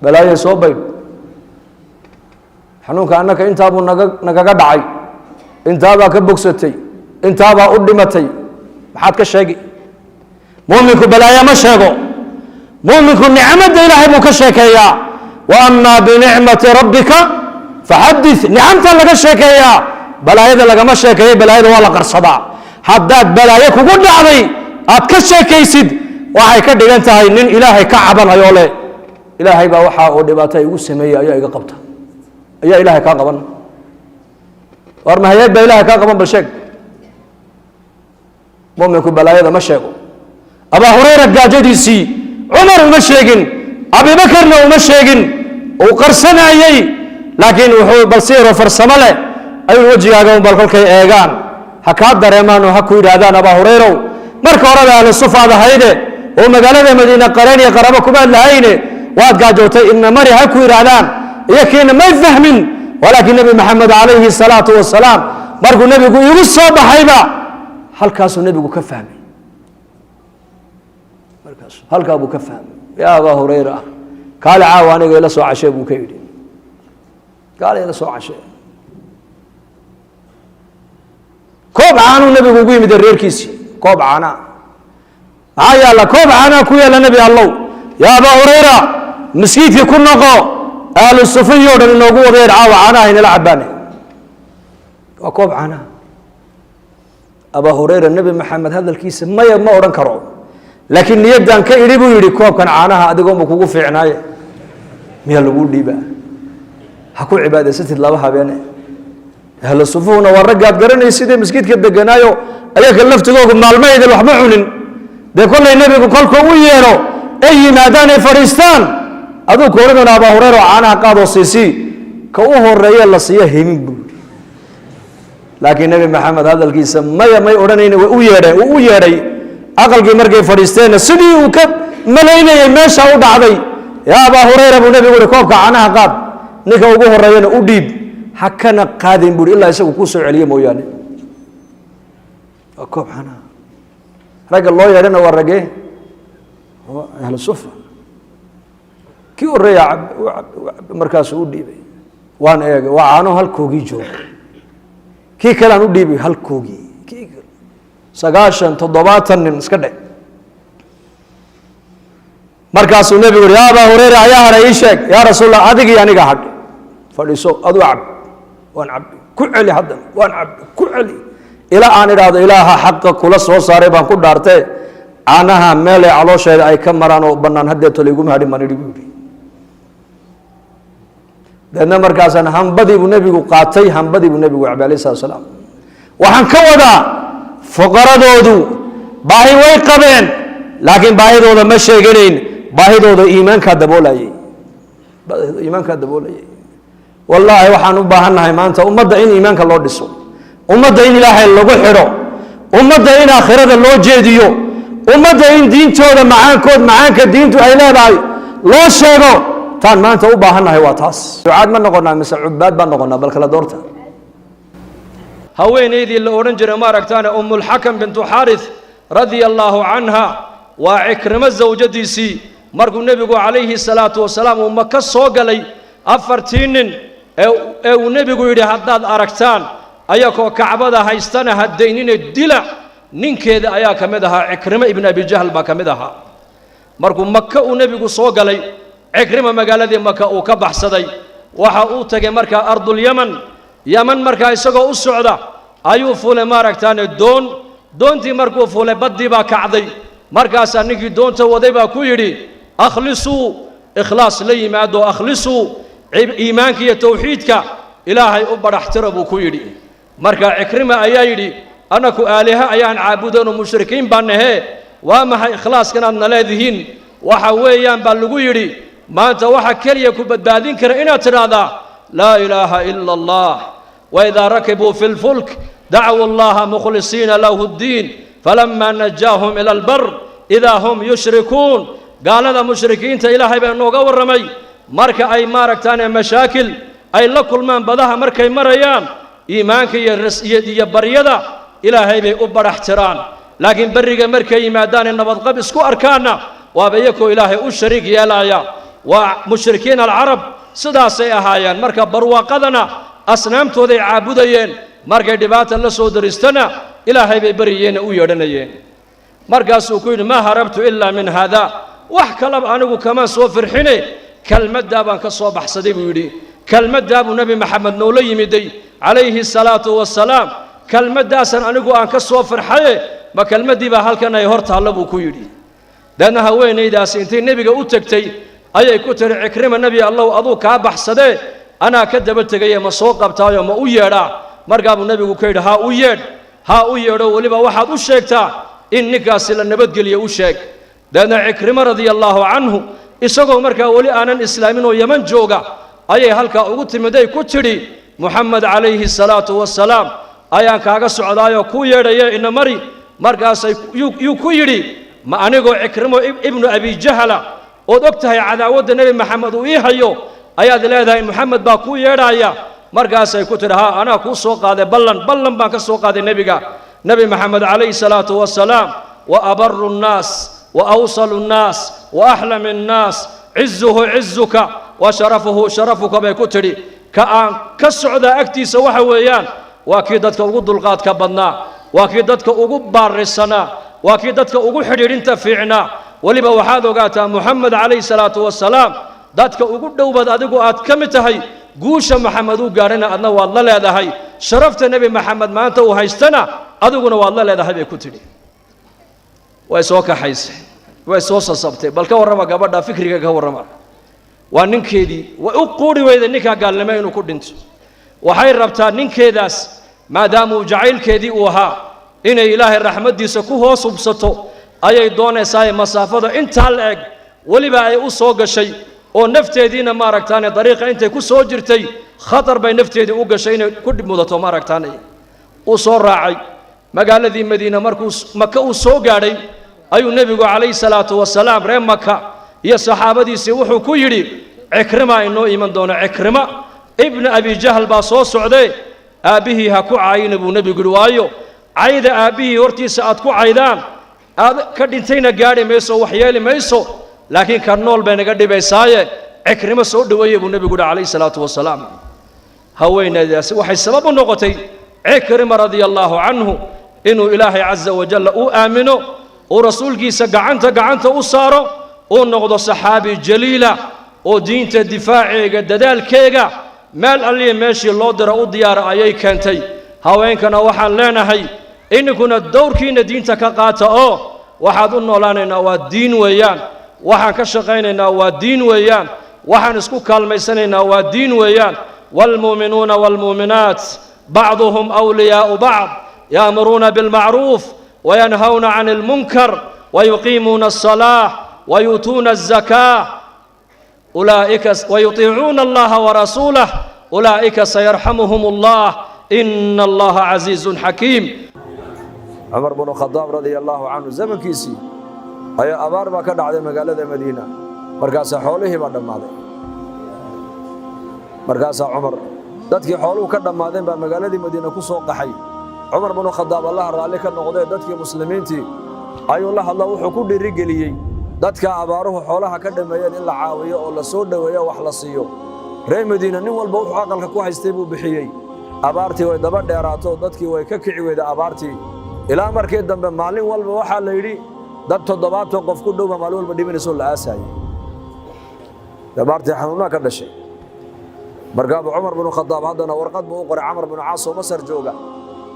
"Balaayo soo baydh." Xanuunka annaka intaabuu naga nagaga dhacay, intaabaa ka bogsatay, intaabaa u dhimatay, maxaad ka sheegi? Muuminku balaayo ma sheego. Muuminku nicmadda Ilaahay buu ka sheekeeyaa. وأما بنعمة ربك فحدث. Nicamta laga sheekeeyaa, balaayada lagama sheekeeyo. Balaayada waa la qarsadaa. Haddaad balaayo kugu dhacday aad ka sheekaysid, waxay ka dhigan tahay nin Ilaahay ka cabanayo leh, "Ilaahay baa waxaa oo dhibaato igu sameeyey, ayaa iga qabta." Ayaa Ilaahay kaa qaban? War mahayeed baa Ilahay kaa qaban? Bal sheeg. Muminku balaayada ma sheego. Abaa Hurayra gaajadiisii Cumar uma sheegin, Abibakarna uma sheegin, uu qarsanayey. Laakiin wuxuu balsiiro farsamo leh ayuu, "Wejigaaga un bal kolkay eegaan ha kaa dareemaan oo ha ku yidhaahdaan, Abaa Hurayrow, marka horeba ahlu sufaad ahayde oo magaalada Madiine qareen iyo qarabo kumaad lahayne, waad gaajootay, ina mari," ha ku yidhaahdaan. Iyo kiina may fahmin. Walaakiin Nebi Maxamed calayhi salaatu wasalaam markuu nebigu igu soo baxayba, halkaasuu nebigu ka fahmay. Markaasu halkaa buu ka fahmay. "Yaa Abaa Hurayra, kaale caawa aniga ila soo cashee," buu ka yidhi. "Kaale ila soo cashee." Koob caanuu nebigu ugu yimid reerkiisii. "Koob caanaa maxaa yaalla?" "Koob caanaa ku yaalla, Nebi Allow." "Yaa Abaa Hurayra, maskiidkii ku noqo, ahlu sufiyo dhan inoogu wadayeer, caawa caanaha inala cabaane." Waa koob caanaha. Abaa Hurayra Nebi Maxamed hadalkiisa maya ma odhan karo, laakiin niyaddan ka idhi, buu yidhi, "Koobkan caanaha adigoonba kugu fiicnaaye, miyaa laguu dhiibaa? Ha ku cibaadaysatid 2 habeene." Ahlu sufuhuna waa raggaad garanaysidee maskiidka deganaayo, ayaga laftigoogu maalmaydin waxma cunin. Dee kollay nebigu kolka u yeedho ay yimaadaan, ay fadhiistaan, aduu ku odhan doona, "Abaa Hureyra, caanaha qaadoo siisii." Ka u horeeye la siiya himin, buu yidhi. Laakiin Nebi Maxamed hadalkiisa maya may odhanayni, way u yeedheen. Uu u yeedhay aqalkii. Markay fadhiisteenna, sidii uu ka malaynayay meesha u dhacday. "Yaa Abaa Hureyra," buu nebigu uhi, "koobka caanaha qaad, ninka ugu horeeyana u dhiib, ha kana qaadin," buuri, "ilaa isagu kuu soo celiye mooyaane." Waa koob caanaha. Ragga loo yeedhana waa raggee? Waa ahlu sufa. Kii horeeya cab u cab u cab, markaasuu u dhiibay. Waan eegay, waa caano halkoogii jooga. Kii kale aan u dhiibay, halkoogii. Kii kale, 90 70 nin iska dhe. Markaasuu nebigu yidhi, "Yaa Abaa Hureyra, ayaa hadhay? Ii sheeg." "Yaa Rasuul Allah, adigii aniga hadh. Fadhiiso, aduu cab." "Waan cabbi." "Ku celi haddana." "Waan cabbi." "Ku celi." Ilaa aan idhaahdo, "Ilaaha xaqa kula soo saaray baan ku dhaartee, caanaha meelay caloosheeda ay ka maraan oo bannaan haddeeto layguma hadhin," baan idhi, buu yidhi. Deedna markaasaan hambadii buu nebigu qaatay, hambadii buu nebigu cabay alayh salatu salaam. Waxaan ka wadaa, fuqaradoodu baahi way qabeen, laakiin baahidooda ma sheeganayn. Baahidooda iimaankaa daboolayay. Iimaankaa daboolayay. Wallaahi, waxaan u baahannahay maanta ummadda in iimaanka loo dhiso, ummadda in Ilaahay lagu xidho, ummadda in aakhirada loo jeediyo, ummadda in diintooda macaankood, macaanka diintu ay leedahay loo sheego. Taan maanta u baahannahay waa taas. Ducaad ma noqonaa mise cubaad baan noqonaa? Bal kala doorta. Haweenaydii la odhan jiray, maaragtaane, Umulxakam bintu Xaarith radia allaahu canha, waa Cikrimo zawjadiisii. Markuu nebigu calayhi salaatu wasalaam uu Maka soo galay, afartii nin ee uu nebigu yidhi, "Haddaad aragtaan ayakoo Kacbada haystana hadaynine, dila," ninkeeda ayaa ka mid ahaa. Cikrimo ibn Abi Jahl baa ka mid ahaa. Markuu Maka uu nebigu soo galay, Cikrima magaaladii Maka uu ka baxsaday. Waxa uu tegay markaa ardulyaman. Yaman markaa isagoo u socda ayuu fuulay, maaragtaane, doon. Doontii markuu fuulay, baddii baa kacday. Markaasaa ninkii doonta waday baa ku yidhi, "Akhlisuu, ikhlaas la yimaado, akhlisuu, iimaanka iyo tawxiidka Ilaahay u badhaxtira," buu ku yidhi. Marka Cikrima ayaa yidhi, "Annaku aaliha ayaan caabudano, mushrikiin baan nahee, waa maxay ikhlaaskan aadna leedihiin?" "Waxa weeyaan," baa lagu yidhi, "maanta waxa keliya ku badbaadin kara inaad tidhaahdaa laa ilaaha ila Allah. Waidaa rakibuu fi lfulk dacwuu allaha mukhlisiina lahu ddiin, falama najaahum ila albar idaa hum yushrikuun." Gaalada mushrikiinta Ilaahay baa inooga warramay, marka ay, maaragtaane, mashaakil ay la kulmaan badaha markay marayaan, iimaanka iyo baryada Ilaahay bay u badhax tiraan, laakiin berriga markay yimaadaane nabadqab isku arkaanna, waaba iyakoo Ilaahay u shariik yeelaya. Waa mushrikiin alcarab, sidaasay ahaayeen. Marka barwaaqadana asnaamtooday caabudayeen, markay dhibaata la soo daristana Ilaahay bay baryayeene u yeedhanayeen. Markaasuu ku yidhi, "Maa harabtu ilaa min haada, wax kalaba anigu kamaan soo firxine, kelmaddaa baan ka soo baxsaday," buu yidhi. "Kelmaddaa buu Nebi Maxamed noola yimiday calayhi salaatu wasalaam, kelmaddaasan anigu aan ka soo farxaye, ma kelmaddii baa halkan ay hor taallo?" buu ku yidhi. Deedna haweenaydaasi intay nebiga u tegtay ayay ku tiri, "Cikrima, Nebi Allow, aduu kaa baxsadee, anaa ka daba tegaye, ma soo qabtaayo ma u yeedhaa?" Markaa buu nebigu ka yidhi, "Haa, u yeedh, haa, u yeedho, weliba waxaad u sheegtaa in ninkaasi la nabadgeliyo, u sheeg." Deedna Cikrimo radia allaahu canhu, isagoo markaa weli aanan islaamin oo Yeman jooga, ayay halkaa ugu timiday, ku tidhi, "Muxamed calayhi salaatu wasalaam ayaan kaaga socdaayoo kuu yeedhaya, ina mari." Markaasay yuu ku yidhi, "Ma anigoo Cikrimo ibnu Abijahala ood og tahay cadaawadda Nebi Maxamed uu ii hayo ayaad leedahay Moxamed baa kuu yeedhaaya?" Markaasay ku tidhi, "Haa, anaa kuu soo qaaday ballan, ballan baan ka soo qaaday nebiga, Nebi Maxamed calayhi salaatu wasalaam. Wa abaru nnaas wa awsalu nnaas wa axlami nnaas, cizuhu cizuka wa sharafuhu sharafuka," bay ku tidhi. "Ka aan ka socdaa agtiisa waxa weeyaan waa kii dadka ugu dulqaadka badnaa, waa kii dadka ugu baarisanaa, waa kii dadka ugu xidhiidhinta fiicnaa. Weliba waxaad ogaataa Moxamed calayhi salaatu wasalaam dadka ugu dhowbaad adigu aad ka mid tahay. Guusha Maxamed uu gaadhana adna waad la leedahay, sharafta Nebi Maxamed maanta uu haystana adiguna waad la leedahay," bay ku tidhi. Way soo kaxaysay, way soo sasabtay. Bal ka warrama gabadha fikriga, ka warrama. Waa ninkeedii, way u quuri weyday ninkaa gaalnimo inuu ku dhinto. Waxay rabtaa ninkeedaas, maadaamuu jacaylkeedii uu ahaa, inay Ilaahay raxmaddiisa ku hoos hubsato ayay doonaysaa. Masaafada intaa la eg weliba ay u soo gashay oo nafteediina, maaragtaane, dariiqa intay ku soo jirtay khatar bay nafteedii u gashay inay ku dhib mudato, maaragtaane. Uu soo raacay magaaladii Madiina. Markuu Maka uu soo gaadhay ayuu nebigu calayhi salaatu wasalaam reer Maka iyo saxaabadiisii wuxuu ku yidhi, "Cikrima inoo iman doono, Cikrima ibna Abijahl baa soo socdee, aabbihii ha ku caayina," buu nebigu yidhi, "waayo cayda aabbihii hortiisa aad ku caydaan, aad ka dhintayna gaadhi mayso, wax yeeli mayso, laakiin ka nool bay naga dhibaysaaye, Cikrimo soo dhoweeye," buu nebigu yidhi calayhi salaatu wasalaam. Haweenaydaasi waxay sabab u noqotay Cikrima radia allaahu canhu inuu Ilaahay casa wajalla uu aamino, uu rasuulkiisa gacanta u saaro, uu noqdo saxaabi jaliila oo diinta difaaceega, dadaalkeega, meel alliya meeshii loo diro u diyaara ayay keentay. Haweenkana waxaan leenahay, ininkuna dowrkiinna diinta ka qaata, oo waxaad u noolaanaynaa waa diin weeyaan, waxaan ka shaqaynaynaa waa diin weeyaan, waxaan isku kaalmaysanaynaa waa diin weeyaan. Waalmu'minuuna waalmu'minaat bacduhum awliyaa'u bacd, ya'muruuna bilmacruuf wayanhawna cani almunkar wayuqiimuuna alsalaa wayuutuuna alzakaa. Ulaa'ika wayutiicuuna Allaha warasuulah ulaa'ika sayarxamuhum Allah, ina Allaha casiizun xakiim. Cumar bnu Khadaab radia allaahu canhu zamankiisii ayaa abaar baa ka dhacday magaalada Madiina. Markaasaa xoolihii baa dhammaaday. Markaasaa Cumar dadkii xooluhu ka dhammaadeen baa magaaladii Madiina ku soo qaxay. Cumar bnu Khadaab, Allaha raalli ka noqdee, dadkii muslimiintii ayuu la hadlo. Wuxuu ku dhiirigeliyey dadka abaaruhu xoolaha ka dhammeeyeen in la caawiyo oo la soo dhoweeyo, wax la siiyo. Reer Madiina nin walba wuxuu aqalka ku haystay buu bixiyey. Abaartii way daba dheeraato, dadkii way ka kici weyda abaartii. Ilaa markii dambe maalin walba waxaa la yidhi dad 70 qof ku dhowba maalin walba dhimanayso, la aasaayey. Abaartii xanuunnaa ka dhashay. Markaabuu Cumar binu Khadaab haddana warqad buu u qoray Camar binu Caas oo Masar jooga.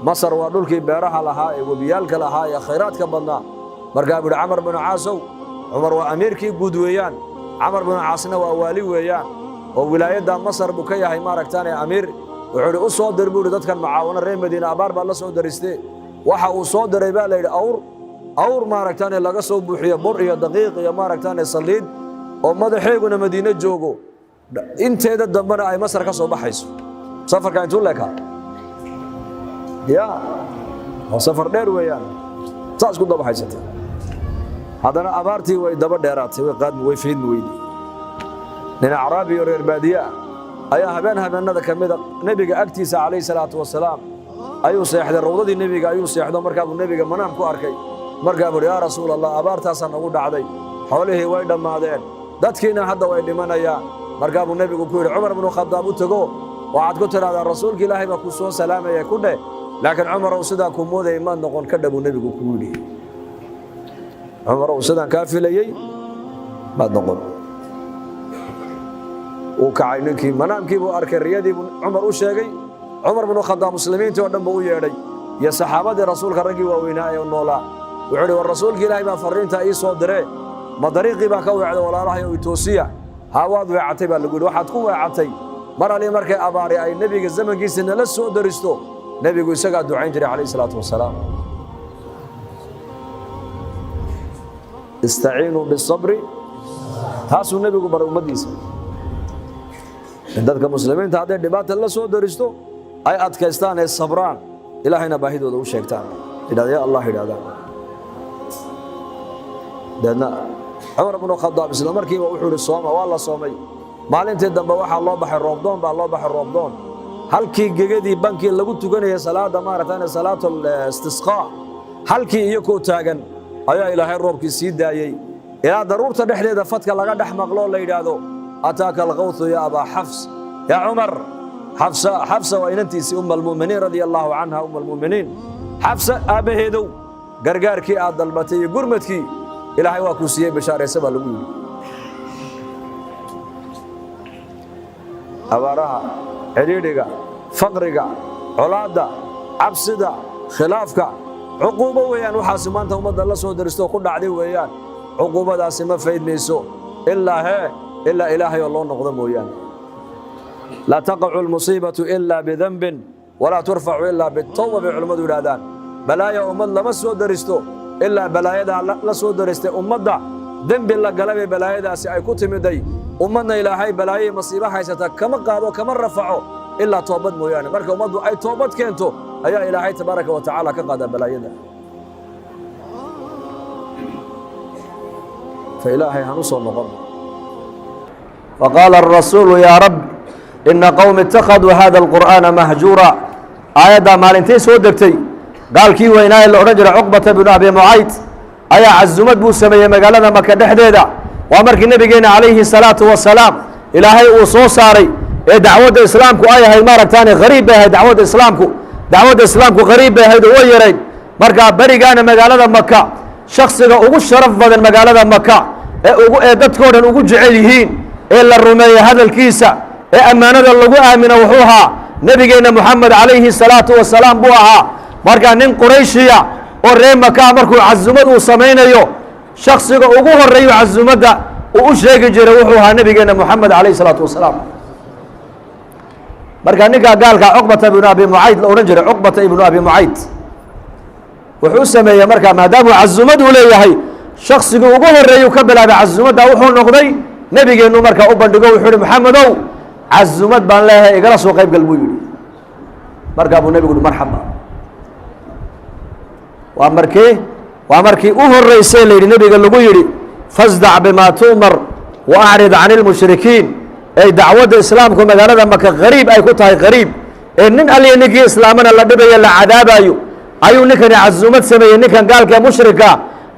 Masar waa dhulkii beeraha lahaa ee webiyaalka lahaa ee khayraadka badnaa. Markaa buu yidhi: "Camar binu Caasow." Cumar waa amiirkii guud weeyaan, Camar binu Caasna waa waali weeyaan oo wilaayadda Masar buu ka yahay, maaragtaane, amiir. Wuxuu idhi: "U soo dir," buu yidhi, "dadkan macaawano reer Madiina, abaar baa la soo daristee." Waxa uu soo diray baa la yidhi awr, maaragtaane, laga soo buuxiyo bur iyo daqiiq iyo, maaragtaane, saliid, oo madaxeeguna Madiine joogo, inteeda dambena ay Masar ka soo baxayso. Safarka intuu leekaa ya waa safar dheer weeyaan. Saas ku daba haysatay. Haddana abaartii way daba dheeraatay, way qaadmi, way faydmi weydi. Nin acraabi iyo reer baadiye ah ayaa habeen habeenada ka mida nebiga agtiisa, calayhi salaatu wasalaam, ayuu seexday. Rawdadii nebiga ayuu seexdo. Markaa buu nebiga manaam ku arkay. Markaa buu: "Yaa Rasuul Allah, abaartaasaa nagu dhacday, xoolihii way dhammaadeen, dadkiina hadda way dhimanayaan." Markaa buu nebigu ku yidhi: "Cumar bnu Khadaab u tego, waxaad ku tidhahdaa rasuulka Ilaahay baa ku soo salaamaya ku dheh. Laakiin Cumarow, sidaa ku moodayay maad noqon ka dha," buu nebigu ku yidhi. "Cumarow, sidaan kaa filayey maad noqon." Uu kacay ninkii, manaamkii buu arkay, riyadii buu Cumar u sheegay. Cumar bnu Khadaab muslimiintii oo dhan buu u yeedhay iyo saxaabadii rasuulka, raggii waaweynaa ee noolaa. Wuxuu idhi: "War, rasuulka Ilaahay baa farriinta ii soo diree, ma dariiqii baan ka weecday, walaalahay oo itoosiya?" "Haa, waad weecatay," baa lagu yidhi. "Waxaad ku weecatay, mar alii markay abaari ay nebiga zamankiisa nala soo daristo, nebigu isagaa ducayn jiray, calayhi salaatu wasalaam. Istaciinuu bisabri." Taasuu nebigu baray ummaddiisa, in dadka muslimiinta hadday dhibaata la soo daristo ay adkaystaan ee sabraan, Ilaahayna baahidooda u sheegtaan, yidhahda "Ya Allah" yidhahdaan. Deedna Cumar bnu Khadaab isla markiiba wuxuu yidhi: "Sooma." Waa la soomay. Maalintii dambe waxaa loo baxay roobdoon baa loo baxay, roobdoon. Halkii gegadii bankii lagu tukanayay salaada, maaragtaan, salaatul istisqaa, halkii iyakoo taagan ayaa Ilaahay roobkii sii daayey, ilaa daruurta dhexdeeda fadka laga dhex maqloo la yidhaahdo: "Ataaka alkawthu ya abaa Xafs, yaa Cumar." Xafsa, Xafsa waa inantiisii, umma almu'miniin radia allaahu canha, umma almu'miniin. "Xafsa aabbaheedow, gargaarkii aad dalbatay iyo gurmadkii Ilaahay waa kuu siiyey, bashaaraysa," baa lagu yidhi. Abaaraha, cidhiidhiga, faqriga, colaadda, cabsida, khilaafka, cuquubo weeyaan. Waxaasi maanta ummadda la soo daristo ku dhacday weeyaan. Cuquubadaasi ma faydmayso ilaa hee ilaa Ilaahay oo loo noqdo mooyaane. Laa taqacu almusiibatu ilaa bidanbin walaa turfacu ilaa bitawba, bay culimmadu yidhahdaan. Balaaya ummad lama soo daristo ilaa balaayadaa la soo daristay ummadda dembi la galay bay balaayadaasi ay ku timiday. Ummadna Ilaahay balaayay masiibo haysata kama qaado, kama rafaco ilaa toobad mooyaane. Marka ummaddu ay toobad keento ayaa Ilaahay tabaaraka wa tacaala ka qaadaa balaayada. Fa Ilaahay han u soo noqon. وqاala الrasuulu yaa rab, ina qowmi اtakhaduu hada الqur'aana mahjuura. Aayaddaa maalintay soo degtay, gaalkii weynaa ee la odhan jiray Cuqbata binu Abi Mucayd ayaa casumad buu sameeyey magaalada Maka dhexdeeda. Waa markii nebigeena, calayhi الsalaatu wasalaam, Ilaahay uu soo saaray ee dacwadda islaamku ay ahayd, maaragtaane, hariib bay ahayd dacwadda islaamku. Dacwadda islaamku hariib bay ahayd oo way yarayd. Markaa berigaana magaalada Maka shaksiga ugu sharaf badan magaalada Maka ee ugu ee dadkoo dhan ugu jecel yihiin ee la rumeeya hadalkiisa ee ammaanada lagu aamino wuxuu ahaa nebigeenna Moxamed, calayhi salaatu wasalaam, buu ahaa. Marka nin Qurayshiya oo reer Makaa markuu casumad uu samaynayo, shaksiga ugu horeeyo casumadda uu u sheegi jiray wuxuu ahaa nebigeenna Moxamed, calayhi salaatu wasalaam. Marka ninkaa gaalka Cuqbata ibnu Abi Mucayd la odhan jiray, Cuqbata ibnu Abi Mucayd, wuxuu sameeyey markaa, maadaamuu casumad uu leeyahay, shaksiga ugu horeeyuu ka bilaabay casumadda wuxuu noqday Nebigeennu markaa u bandhigo, wuxuu yihi: "Maxamedow, casumad baan leeyahay, igala soo qayb gal," buu yidhi. Markaa buu nebigu uhi: "Marxaba." Waa markii u horreysay la yidhi, nebiga lagu yidhi: "Fasdac bimaa tu'mar wa acrid can ilmushrikiin." Ay dacwadda islaamku magaalada Maka qariib ay ku tahay, qariib ee nin alliya ninkii islaamana la dhibayo, la cadaabayo, ayuu ninkani casuumad sameeyey, ninkan gaalka ee mushrika.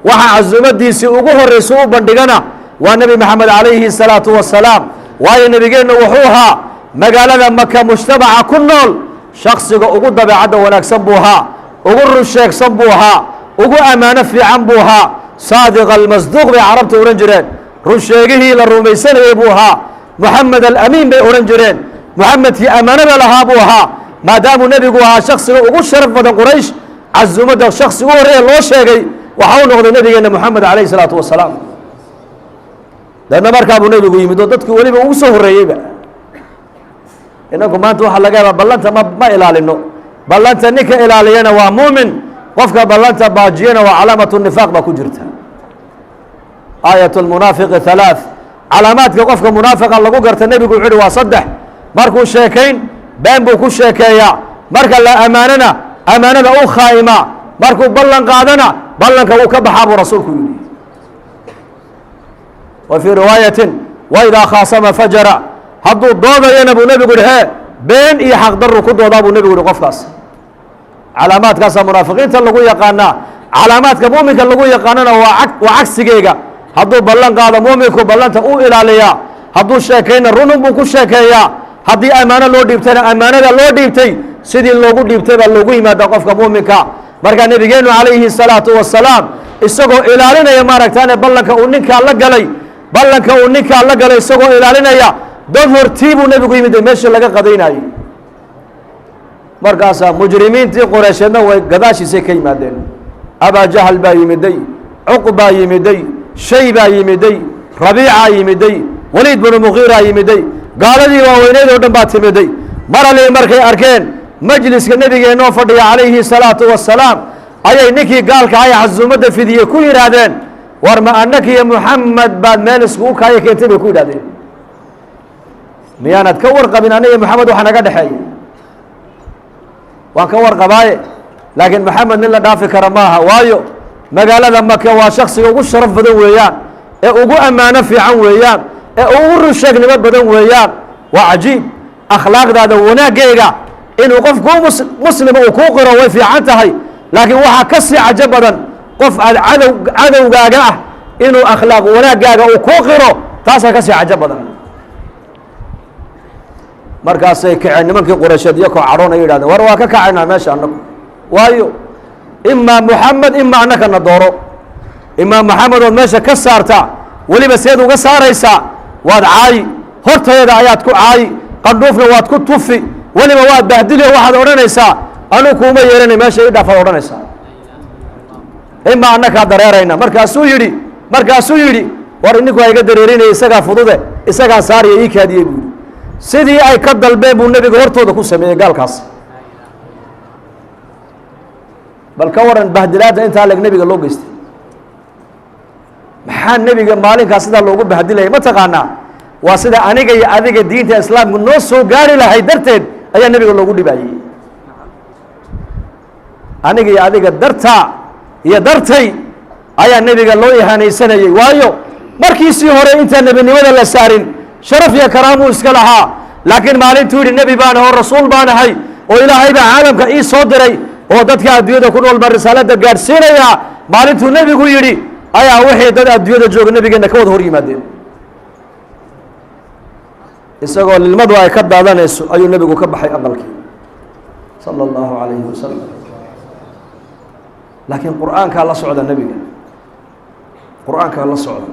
Waxaa casuumadiisii ugu horreysa u bandhigana waa Nebi Maxamed calayhi salaatu wasalaam, waayo nebigeennu wuxuu ahaa magaalada Maka mujtamaca ku nool shaksiga ugu dabeecadda wanaagsan buu ahaa, ugu runsheegsan buu ahaa, ugu ammaano fiican buu ahaa. Saadiq almasduuq bay carabta odhan jireen, runsheegihii la rumaysanayey buu ahaa. Moxamed Alamiin bay odhan jireen, Moxamedkii ammaanada lahaa buu ahaa. Maadaamuu nebigu ahaa shaksiga ugu sharaf badan Quraysh, casuumadda shaksi u horreeya loo sheegay waxa uu noqday nebigeenna Moxamed calayhi salaatu wasalaam. Deedna markaa buu nebigu yimid oo dadku weliba ugu soo horreeyeyba. Inagu maanta waxaa laga yaabaa ballanta ma ilaalino. Ballanta ninka ilaaliyana waa muumin, qofka ballanta baajiyana waa calaamatu nifaaq baa ku jirta. آية المنافق ثلاث. Calaamaadka qofka munaafiqa lagu garta, nebigu wuxu uhi, waa saddex: markuu sheekayn, been buu ku sheekeeyaa; marka la ammaanana, ammaanada u khaa'imaa; markuu ballan qaadana, ballanka wuu ka baxaa, buu rasuulku yidhi. Wa fii riwaayatin: وإذا خاصم فجر. Hadduu doodayana, buu nebigu yihi, hee, been iyo xaqdaru ku doodaa, buu nebigu yihi qofkaas. Calaamaadkaasaa munaafiqiinta lagu yaqaanaa. Calaamaadka muuminka lagu yaqaanana waa cagsigeega. Hadduu ballan qaado, muuminku ballanta u ilaaliyaa. Hadduu sheekayna, runun buu ku sheekeeyaa. Haddii ammaano loo dhiibtayna, ammaanada loo dhiibtay sidii loogu dhiibtay baa loogu yimaada qofka muuminka. Markaa nebigeennu calayhi salaatu wasalaam isagoo ilaalinaya, maaragtaane, ballanka uu ninkaa la galay, ballanka uu ninkaa la galay isagoo ilaalinaya, dad hortii buu nebigu yimid meeshii laga qadaynayey. Markaasaa mujrimiintii Qoreysheedna way gadaashiisay ka yimaadeen. Abaa Jahal baa yimiday, Cuq baa yimiday, Shay baa yimiday, Rabiicaa yimiday, Waliid binu Muqiiraa yimiday, gaaladii waaweyneyd oo dhan baa timiday. Maralii markay arkeen majliska nebigeennoo fadhiya calayhi salaatu wasalaam, ayay ninkii gaalka ahay casuumadda fidiyey ku yidhaahdeen: "War, ma annakiyo Muxamed baad meel iskugu kaaya keentay?" bay ku yidhahdeen. "Miyaanad ka warqabin aniga Moxamed waxa naga dhexeeya?" "Waan ka warqabaaye, laakiin Maxamed nin la dhaafi kara maaha, waayo magaalada Maka waa shaksiga ugu sharaf badan weeyaan, ee ugu ammaano fiican weeyaan, ee ugu runsheegnimo badan weeyaan." Waa cajiib, akhlaaqdaada wanaaggeega inuu qof kuu muslima uu kuu qiro way fiican tahay, laakiin waxaa ka sii cajo badan qof aad cadow cadowgaaga ah inuu akhlaaq wanaaggaaga uu kuu qiro, taasaa ka sii cajo badan. Markaasay kaceen nimankii Qureysheed iyakoo cadhoonaya, yidhahdeen: "War, waa ka kacaynaa meesha annagu, waayo imaa Moxamed, imaa annakana dooro. Imaa Moxamed ood meesha ka saartaa. Weliba seed uga saaraysaa? Waad caayi, hortayada ayaad ku caayi, qandhuufna waad ku tufi, weliba waad bahdiliyo, waxaad odhanaysaa: 'Anuu kuuma yeeranay, meesha ii dhaafaad odhanaysaa. Imaa annakaa dareerayna.' Markaasuu yidhi: 'War, ininku ha iga dareerinaya, isagaa fudude, isagaa saariya, ii kaadiyey,' buu yidhi. Sidii ay ka dalbeen buu nebiga hortooda ku sameeyey gaalkaas. Bal ka waran bahdilaadda intaa leeg nebiga loo geystay? Maxaa nebiga maalinkaas sidaa loogu bahdilayay, ma taqaanaa? Waa sida aniga iyo adiga diinta islaamku noo soo gaari lahay darteed ayaa nebiga loogu dhibayey. Aniga iyo adiga dartaa iyo dartay ayaa nebiga loo ihaanaysanayey, waayo markiisii hore intaan nebinimada la saarin sharaf iyo karaamuu iska lahaa, laakiin maalintuu yidhi: 'Nebi baan aho, rasuul baan ahay, oo Ilaahay baa caalamka ii soo diray, oo dadka adduunyada ku nool baan risaalada gaadhsiinayaa,' maalintuu nebigu yidhi ayaa wixii dad adduunyada jooga nebigeenna ka wada hor yimaadeen. Isagoo lilmadu ay ka daadanayso ayuu nebigu ka baxay aqalkii, sala allahu calayhi wasalam. Laakiin Qur'aankaa la socda nebiga, Qur'aankaa la socda,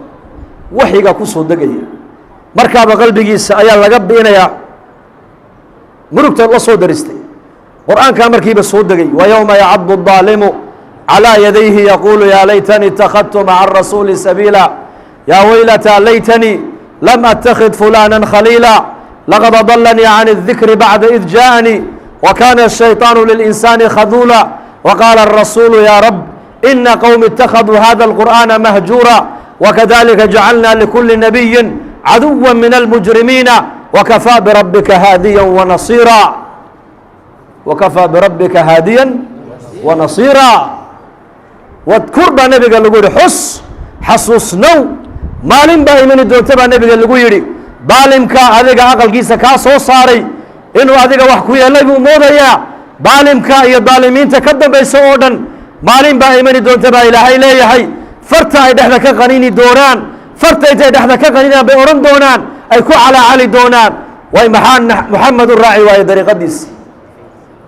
waxyigaa ku soo degaya. Markaaba qalbigiisa ayaa laga bi'inayaa murugta la soo daristay. Qur'aankaa markiiba soo degay: ويوم يعض الظالم على يديه يقول يا ليتني اتخذت مع الرسول سبيلا يا ويلتى ليتني لم أتخذ فلانا خليلا لقد أضلني عن الذكر بعد إذ جاءني وكان الشيطان للإنسان خذولا وقال الرسول يا رب إن قومي اتخذوا هذا القرآن مهجورا وكذلك جعلنا لكل نبي Caduwa min almujrimiina wakafaa birabbika haadiya wanasiira, wakafaa birabbika haadiyan wanasiira. Wadkur baa nebiga lagu yidhi, xus, xasuusnow, maalin baa imani doonta baa nebiga lagu yidhi. Daalimka adiga aqalkiisa kaa soo saaray inuu adiga wax ku yeelay buu moodayaa. Daalimka iyo daalimiinta ka dambaysa oo dhan, maalin baa imani doonta baa Ilaahay leeyahay, farta ay dhexda ka qaniini doonaan. Farta intay dhexda ka qaninaan bay odhan doonaan, ay ku calaacali doonaan: "Way maxaa Muxamed u raaci waayey dariiqadiisi?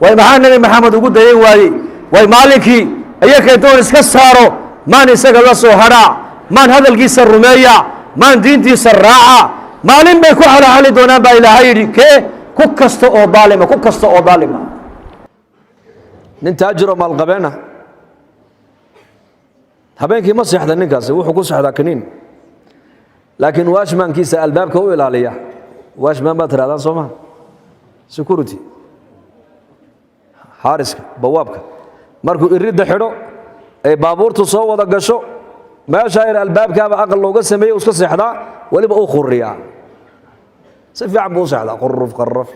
Way maxaa Nebi Maxamed ugu dayan waayey? Way maalinkii iyaka intoon iska saaro maan isaga la soo hadhaa, maan hadalkiisa rumeeya, maan diintiisa raaca?" Maalin bay ku calaacali doonaan baa Ilaahay yidhi. Kee? Ku kasta oo daalima, ku kasta oo daalima. Nin taajiroo maalqabeena habeenkii ma seexda. Ninkaasi wuxuu ku seexdaa kaniin, laakiin watchmankiisa albaabka u ilaaliya, watchman baad tirahdaan soo maha, security, xaariska, bawaabka, markuu iridda xidho ay baabuurtu soo wada gasho, meeshaa yar albaabkaaba aqal looga sameeyey, uu iska seexdaa. Weliba uu khuriyaa, si fiican buu u seexdaa, quruf qaraf.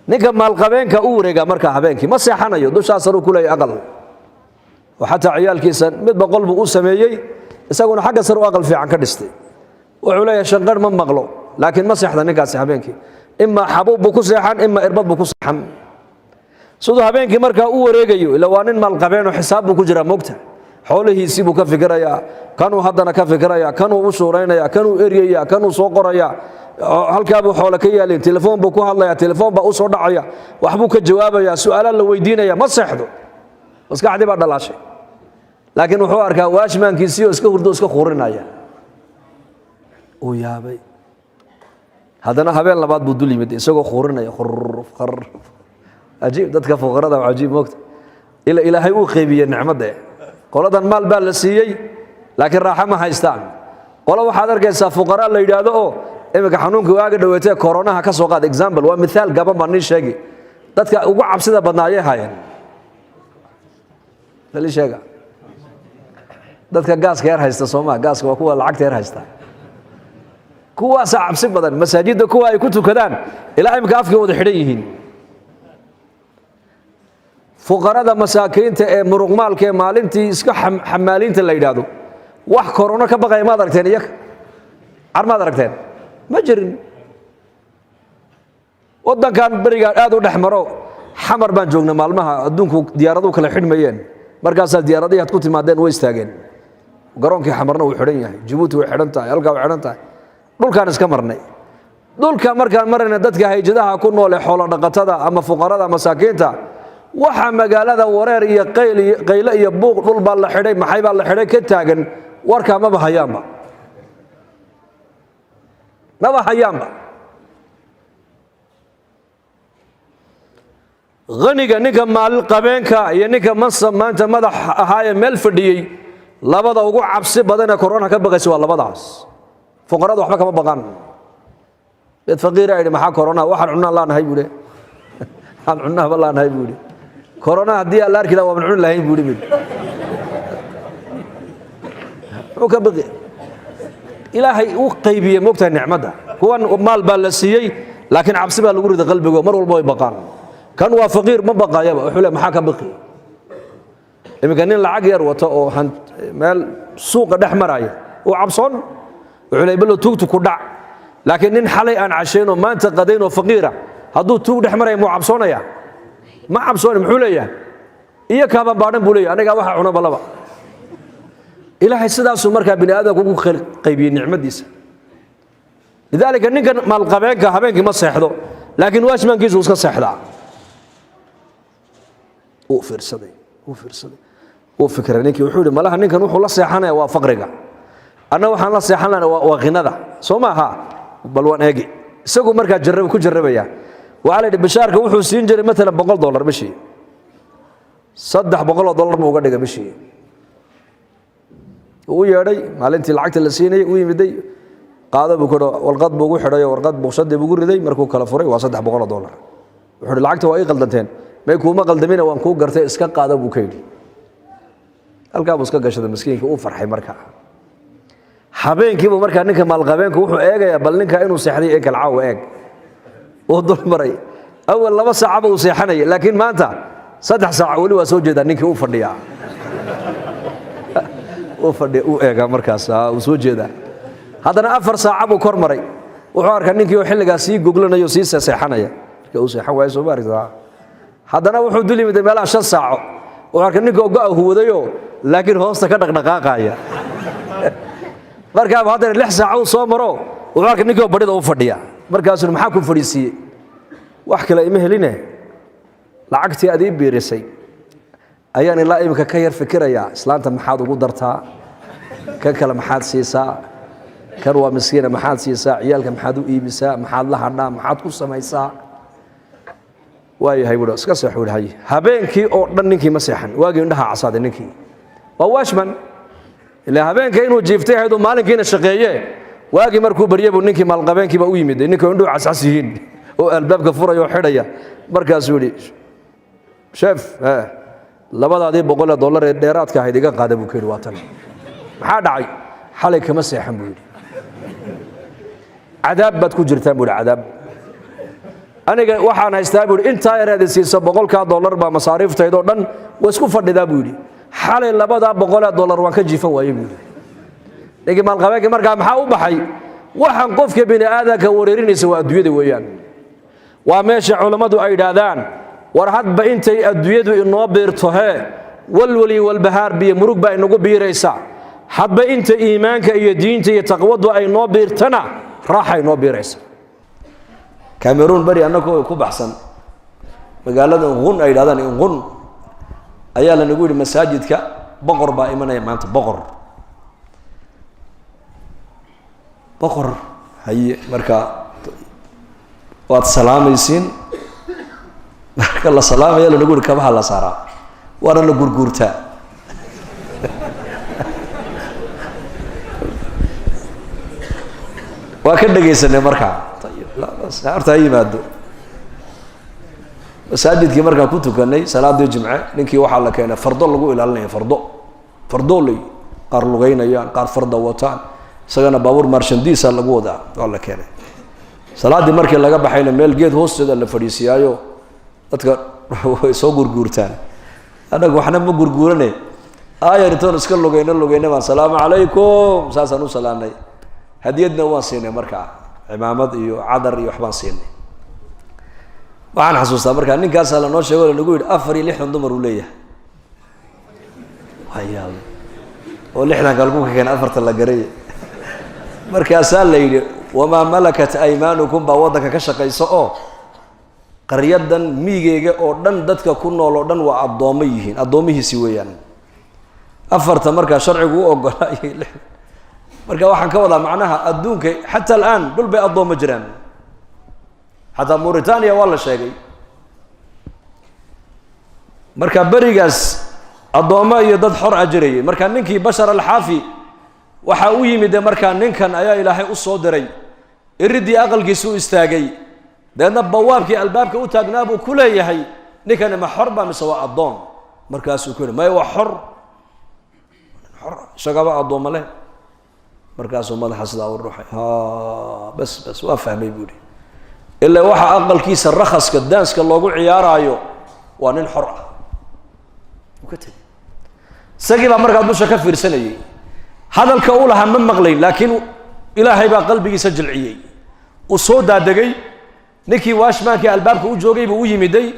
Ninka maalqabeenka u wareegaa markaa habeenkii ma seexanayo, dushaa saruu ku leeyahy aqal, oo xataa ciyaalkiisa mid boqol buu u sameeyey, isaguna xagga sar u aqal fiican ka dhistay. Wuxuu leeyahay shanqar ma maqlo, laakiin ma seexda ninkaasi habeenkii. Imaa xabuub buu ku seexan, imaa irbad buu ku seexan. Siduu habeenkii markaa u wareegayo, ila waa nin maalqabeenoo xisaab buu ku jiraa, mogta, xoolihiisii buu ka fikirayaa, kanuu haddana ka fikirayaa, kanuu u shuuraynaya, kanuu eryaya, kanuu soo qoraya, halkaabuu xoole ka yaalin, telefoon buu ku hadlaya, telefoon baa u soo dhacaya, waxbuu ka jawaabaya, su-aalaa la weydiinaya. Ma seexdo, maskaxdii baa dhalaashay. Laakiin wuxuu arkaa watchmankiisii oo iska hurdo, iska khurinaya. Uu yaabay. Haddana habeen labaad buu dul yimid isagoo khurinaya, khuruf kharuf. Cajiib, dadka fuqarada waa cajiib, moogta. Ila Ilaahay uu qeybiyey nicmadde. Qoladan maal baa la siiyey, laakiin raaxo ma haystaan. Qolo waxaad arkaysaa fuqaraa la yidhaahdo oo iminka xanuunkii waaga dhaweetee koronaha ka soo qaad, example, waa mithaal gaban baan nii sheegi. Dadka ugu cabsida badnaa ayay haayeen? Lali sheega. Dadka gaaska yar haysta soomaa? Gaaska waa kuwa lacagta yar haysta, kuwaasaa cabsi badan. Masaajidda kuwa ay ku tukadaan ilaa imika afkii wada xidhan yihiin. Fuqarada masaakiinta ee muruqmaalka ee maalintii iska xamaaliinta la yidhaahdo, wax korono ka baqaya maad aragteen? Iyaga car maad aragteen? Ma jirin. Waddankan berigaan aad u dhex maro, Xamar baan joognay maalmaha adduunku diyaaraduhu kala xidhmayeen. Markaasaa diyaaradihii ad ku timaadeen way istaageen. Garoonkii Xamarna wuu xidhan yahay, Jabuuti way xidhan tahay, halkaa way xidhan tahay. Dhulkaan iska marnay. Dhulka markaan marayna, dadka hayjadaha ku nool ee xoolo dhaqatada ama fuqarada masaakiinta, waxa magaalada wareer iyo qayl iyo qayle iyo buuq, dhul baa la xidhay, maxay baa la xidhay ka taagan, warkaa maba hayaanba, maba hayaanba. Haniga, ninka maalqabeenka iyo ninka mansab maanta madax ahaayee meel fadhiyey, labada ugu cabsi badan ee korona ka baqaysa waa labadaas. Fuqarada waxba kama baqaan. Mid faqiira yidhi: "Maxaa korona? Waxaan cunaan laanahay," buu ihi. "Waxaan cunahaba laanahay," buu ihi. "Korona haddii aan la arki lahaa, waaban cuni lahayn," buu ihi. Mid muxuu ka baqi? Ilaahay u qaybiyey, moogtahay, nicmadda. Kuwan maal baa la siiyey, laakiin cabsi baa lagu riday qalbigo, mar walba way baqaan. Kan waa faqiir, ma baqayaba. Wuxuu le: "Maxaa ka baqi?" Iminka nin lacag yar wato oo meel suuqa dhex maraya uu cabsoon, wuxuu le: "Balo tuugtu ku dhac." Laakiin nin xalay aan cashayn oo maanta qadayn oo faqiira, hadduu tuug dhex maraya, muu cabsoonaya? Ma cabsooni. Muxuu leeyahay? "Iyo kaaban baadhan," buu leeyahay, "anigaa waxa cuna balaba." Ilaahay sidaasuu markaa bini aadamka ugu qaybiyey nicmadiisa. Lidaalika ninkan maalqabeenka habeenkii ma seexdo, laakiin watchmankiisu iska seexdaa. Uu fiirsaday, uu fiirsaday, uu fikray ninkii. Wuxuu yidhi: "Malaha ninkan wuxuu la seexanaya waa faqriga, anna waxaan la seexan lahana waa ghinada, soo maaha? Bal waan eegi." Isagu markaa jarrab ku jarrabaya. Waxaa la yidhi bashaarka wuxuu siin jiray maalan $100 bishii, $300 buu uga dhigay bishii. Uu u yeedhay maalintii lacagta la siinayay, u yimiday, qaado buu ku warqad buu ugu xidhay oo warqad buqshadii buu ugu riday. Markuu kala furay, waa $300. Wuxuu yidhi: "Lacagta waa ii qaldanteen." "May, kuuma qaldamina, waan kuu gartay, iska qaado," buu ka yidhi. Halkaa buu iska gashaday miskiinka, uu farxay markaa. Habeenkiibu markaa ninka maalqabeenku wuxuu eegayaa bal ninka inuu seexday ee kale caawa eeg. Uu dul maray. Awal 2 saacaba uu seexanayay, laakiin maanta 3 saac weli waa soo jeedaa ninkii uu fadhiyaa. Uu fadhiya, uu eegaa markaas, uu soo jeedaa. Haddana 4 saac buu kor maray. Wuxuu arkaa ninkii oo xilligaas sii goglanayo, sii seexanaya. Marka uu seexan waayo, soo ma aragtaa. Haddana wuxuu dul yimid meelaha 5 saaco. Wuxuu arkaa ninkii oo go'a huwadayoo, laakiin hoosta ka dhaqdhaqaaqaya. Markaaba haddana 6 saaco uu soo maro, wuxuu arkaa ninkii oo badhida u fadhiya. Markaasuu maxaa ku fadhiisiiyey? Wax kale ima heline, lacagtii aad ii biirisay ayaan ilaa iminka ka yar fikirayaa. Islaanta maxaad ugu dartaa? Kan kale maxaad siisaa? Kan waa miskiina maxaad siisaa? Ciyaalka maxaad u iibisaa? Maxaad la hadhaa? Maxaad ku samaysaa? Waayahay buhi, iska seexu hay. Habeenkii oo dhan ninkii ma seexan. Waagii indhaha casaaday ninkii. Waa washman. Ilaa habeenka inuu jiiftay ahayd oo maalinkiina shaqeeye. Waagii markuu baryay buu ninkii maalqabeenkiiba u yimid. Ninkii indhuhu cascas yihiin oo albaabka furaya oo xidhaya. Markaasuu yidhi, sheef, labadaadii boqol ee dollar ee dheeraadka ahayd iga qaada buu ka yidhi. Waa tan. Maxaa dhacay? Xalay kama seexan buu yidhi. Cadaab baad ku jirtaan buu yidhi, cadaab. Aniga waxaan haystaa buu yidhi, intaa yar aad i siiso boqolkaa dollar baa masaariiftaydoo dhan waa isku fadhidaa buu yidhi. Xalay labadaa boqol ee dollar waan ka jiifan waayey buu yidhi. Ninkii maalqabeenkii markaa maxaa u baxay? Waxaan qofka bini aadanka wareerinaysa waa adduunyada weeyaan. Waa meesha culammadu ay yidhaahdaan, war hadba intay adduunyadu inoo biirto hee, walwali walbahaar biyo murug baa inagu biiraysa. Hadba inta iimaanka iyo diinta iyo taqwadu ay noo biirtana raaxa inoo biiraysa. Cameroon bari annagoo ku baxsan magaalada Ngun ay yidhahdaan, Ngun ayaa lanagu yidhi masaajidka boqor baa imanaya maanta, boqor. Boqor haye, marka waad salaamaysiin. Marka la salaamaya lanagu yidhi kabaha la saaraa, waana la gurguurtaa. Waa ka dhegaysanay markaa. Horta ha yimaado. Masaajidkii markaan ku tukanay salaadii jimce, ninkii waxaa la keenay fardo lagu ilaalinaya, fardo fardooley, qaar lugeynayaan, qaar farda wataan, isagana baabuur maarshandiisa lagu wadaa, waa la keenay. Salaaddii markii laga baxayna meel geed hoosteeda la fadhiisiyaayo, dadka way soo gurguurtaan. Annagu waxna ma gurguurane, aayar intoon iska lugayno lugayna baan salaamu calaykum saasaan u salaanay. Hadiyadna waan siinay markaa, cimaamad iyo cadar iyo waxbaan siinay. Waxaan xasuustaa markaa ninkaasaa lanoo sheego, lanagu yidhi 64 dumar uu leeyahay. Wayaab, oo 60 kalku ka keenay 4 la garay. Markaasaa la yidhi wamaa malakat aymaanukum baa waddanka ka shaqaysa oo qaryadan miigeyga oo dhan dadka ku nool oo dhan waa addoommo yihiin, addoomihiisi weeyaan. 4 markaa sharcigu u ogolaa iyo 6. Marka waxaan ka wadaa macnaha adduunka xataa al'aan dhul bay addoommo jiraan. Xataa Mauritania waa la sheegay. Marka berigaas addoommo iyo dad xor ah jirayay. Marka ninkii Bashar Alxaafi waxaa u yimid markaa ninkan ayaa Ilaahay u soo diray. Iriddii aqalkiisu u istaagay, deedna bawaabkii albaabka u taagnaa buu ku leeyahay, ninkani ma xor baa mise waa addoon? Markaasuu ku yidhi maya waa xor, xor isagaba addoommo leh. Markaasuu madaxa sidaa u ruuxay, ha bas bas waa fahmay buu yidhi. Ilaa waxa aqalkiisa rakhaska daanska loogu ciyaaraayo waa nin xor ah. Uu ka tegey. Isagii baa markaa dusha ka fiirsanayay. Hadalka uu lahaa ma maqlayn, laakiin Ilaahay baa qalbigiisa jilciyey. Uu soo daadegay, ninkii washmankii albaabka u joogay buu u yimiday.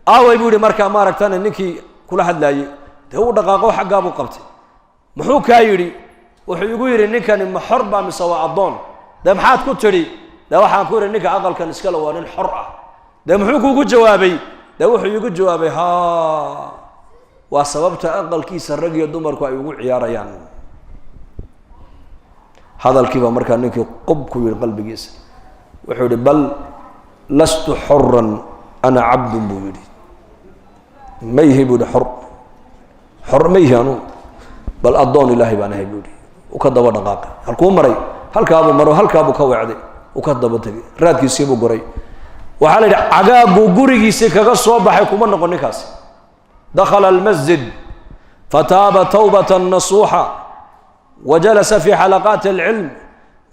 Aaway buu yidhi markaa maaragtana ninkii kula hadlaayey. Dee uu dhaqaaqo xaggaa buu qabtay. Muxuu kaa yidhi? Wuxuu igu yidhi ninkani ma xor baa mise waa addoon? Dee maxaad ku tidhi? Dee waxaan ku yidhi ninka aqalkan iskale waa nin xor ah. Dee muxuu kuugu jawaabay? Dee wuxuu igu jawaabay haa, waa sababta aqalkiisa rag iyo dumarku ay ugu ciyaarayaan. Hadalkii baa markaa ninkii qub ku yidhi qalbigiisa. Wuxuu yidhi bal lastu xorran ana cabdun buu yidhi. Ma yihi buu yidhi xor, xor ma yihi anuu, bal addoon Ilaahay baan ahay buu yidhi. Uu ka daba dhaqaaqay. Halkuu maray? Halkaabuu maro, halkaabuu ka weecday, uu ka daba tegay, raadkiisii buu goray. Waxaa la yidhi cagaaguu gurigiisii kaga soo baxay kuma noqon ninkaasi. Dakhala almasjid fataaba tawbatan nasuuxa. Wa jalasa fi xalaqaati alcilm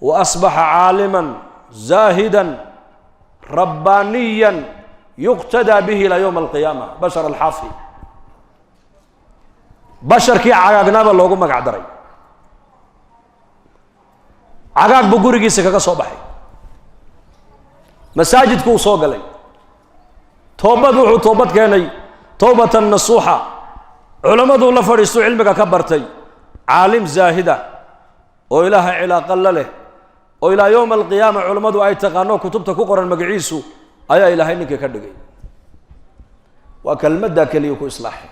wa asbaxa caaliman zaahidan rabbaaniyan yuqtadaa bihi ilaa yowma alqiyaama. Bashar Alxaafi, basharkii cagaagnaaba loogu magac daray. Cagaag buu gurigiisa kaga soo baxay, masaajidku uu soo galay, toobad wuxuu toobad keenay towbatan nasuuxa, culammaduu la fadhiistuu cilmiga ka bartay, caalim zaahida oo Ilaahay cilaaqa la leh oo ilaa yowma alqiyaama culammadu ay taqaano, kutubta ku qoran magaciisu, ayaa Ilaahay ninkii ka dhigay. Waa kelmaddaa keliya ku islaaxay.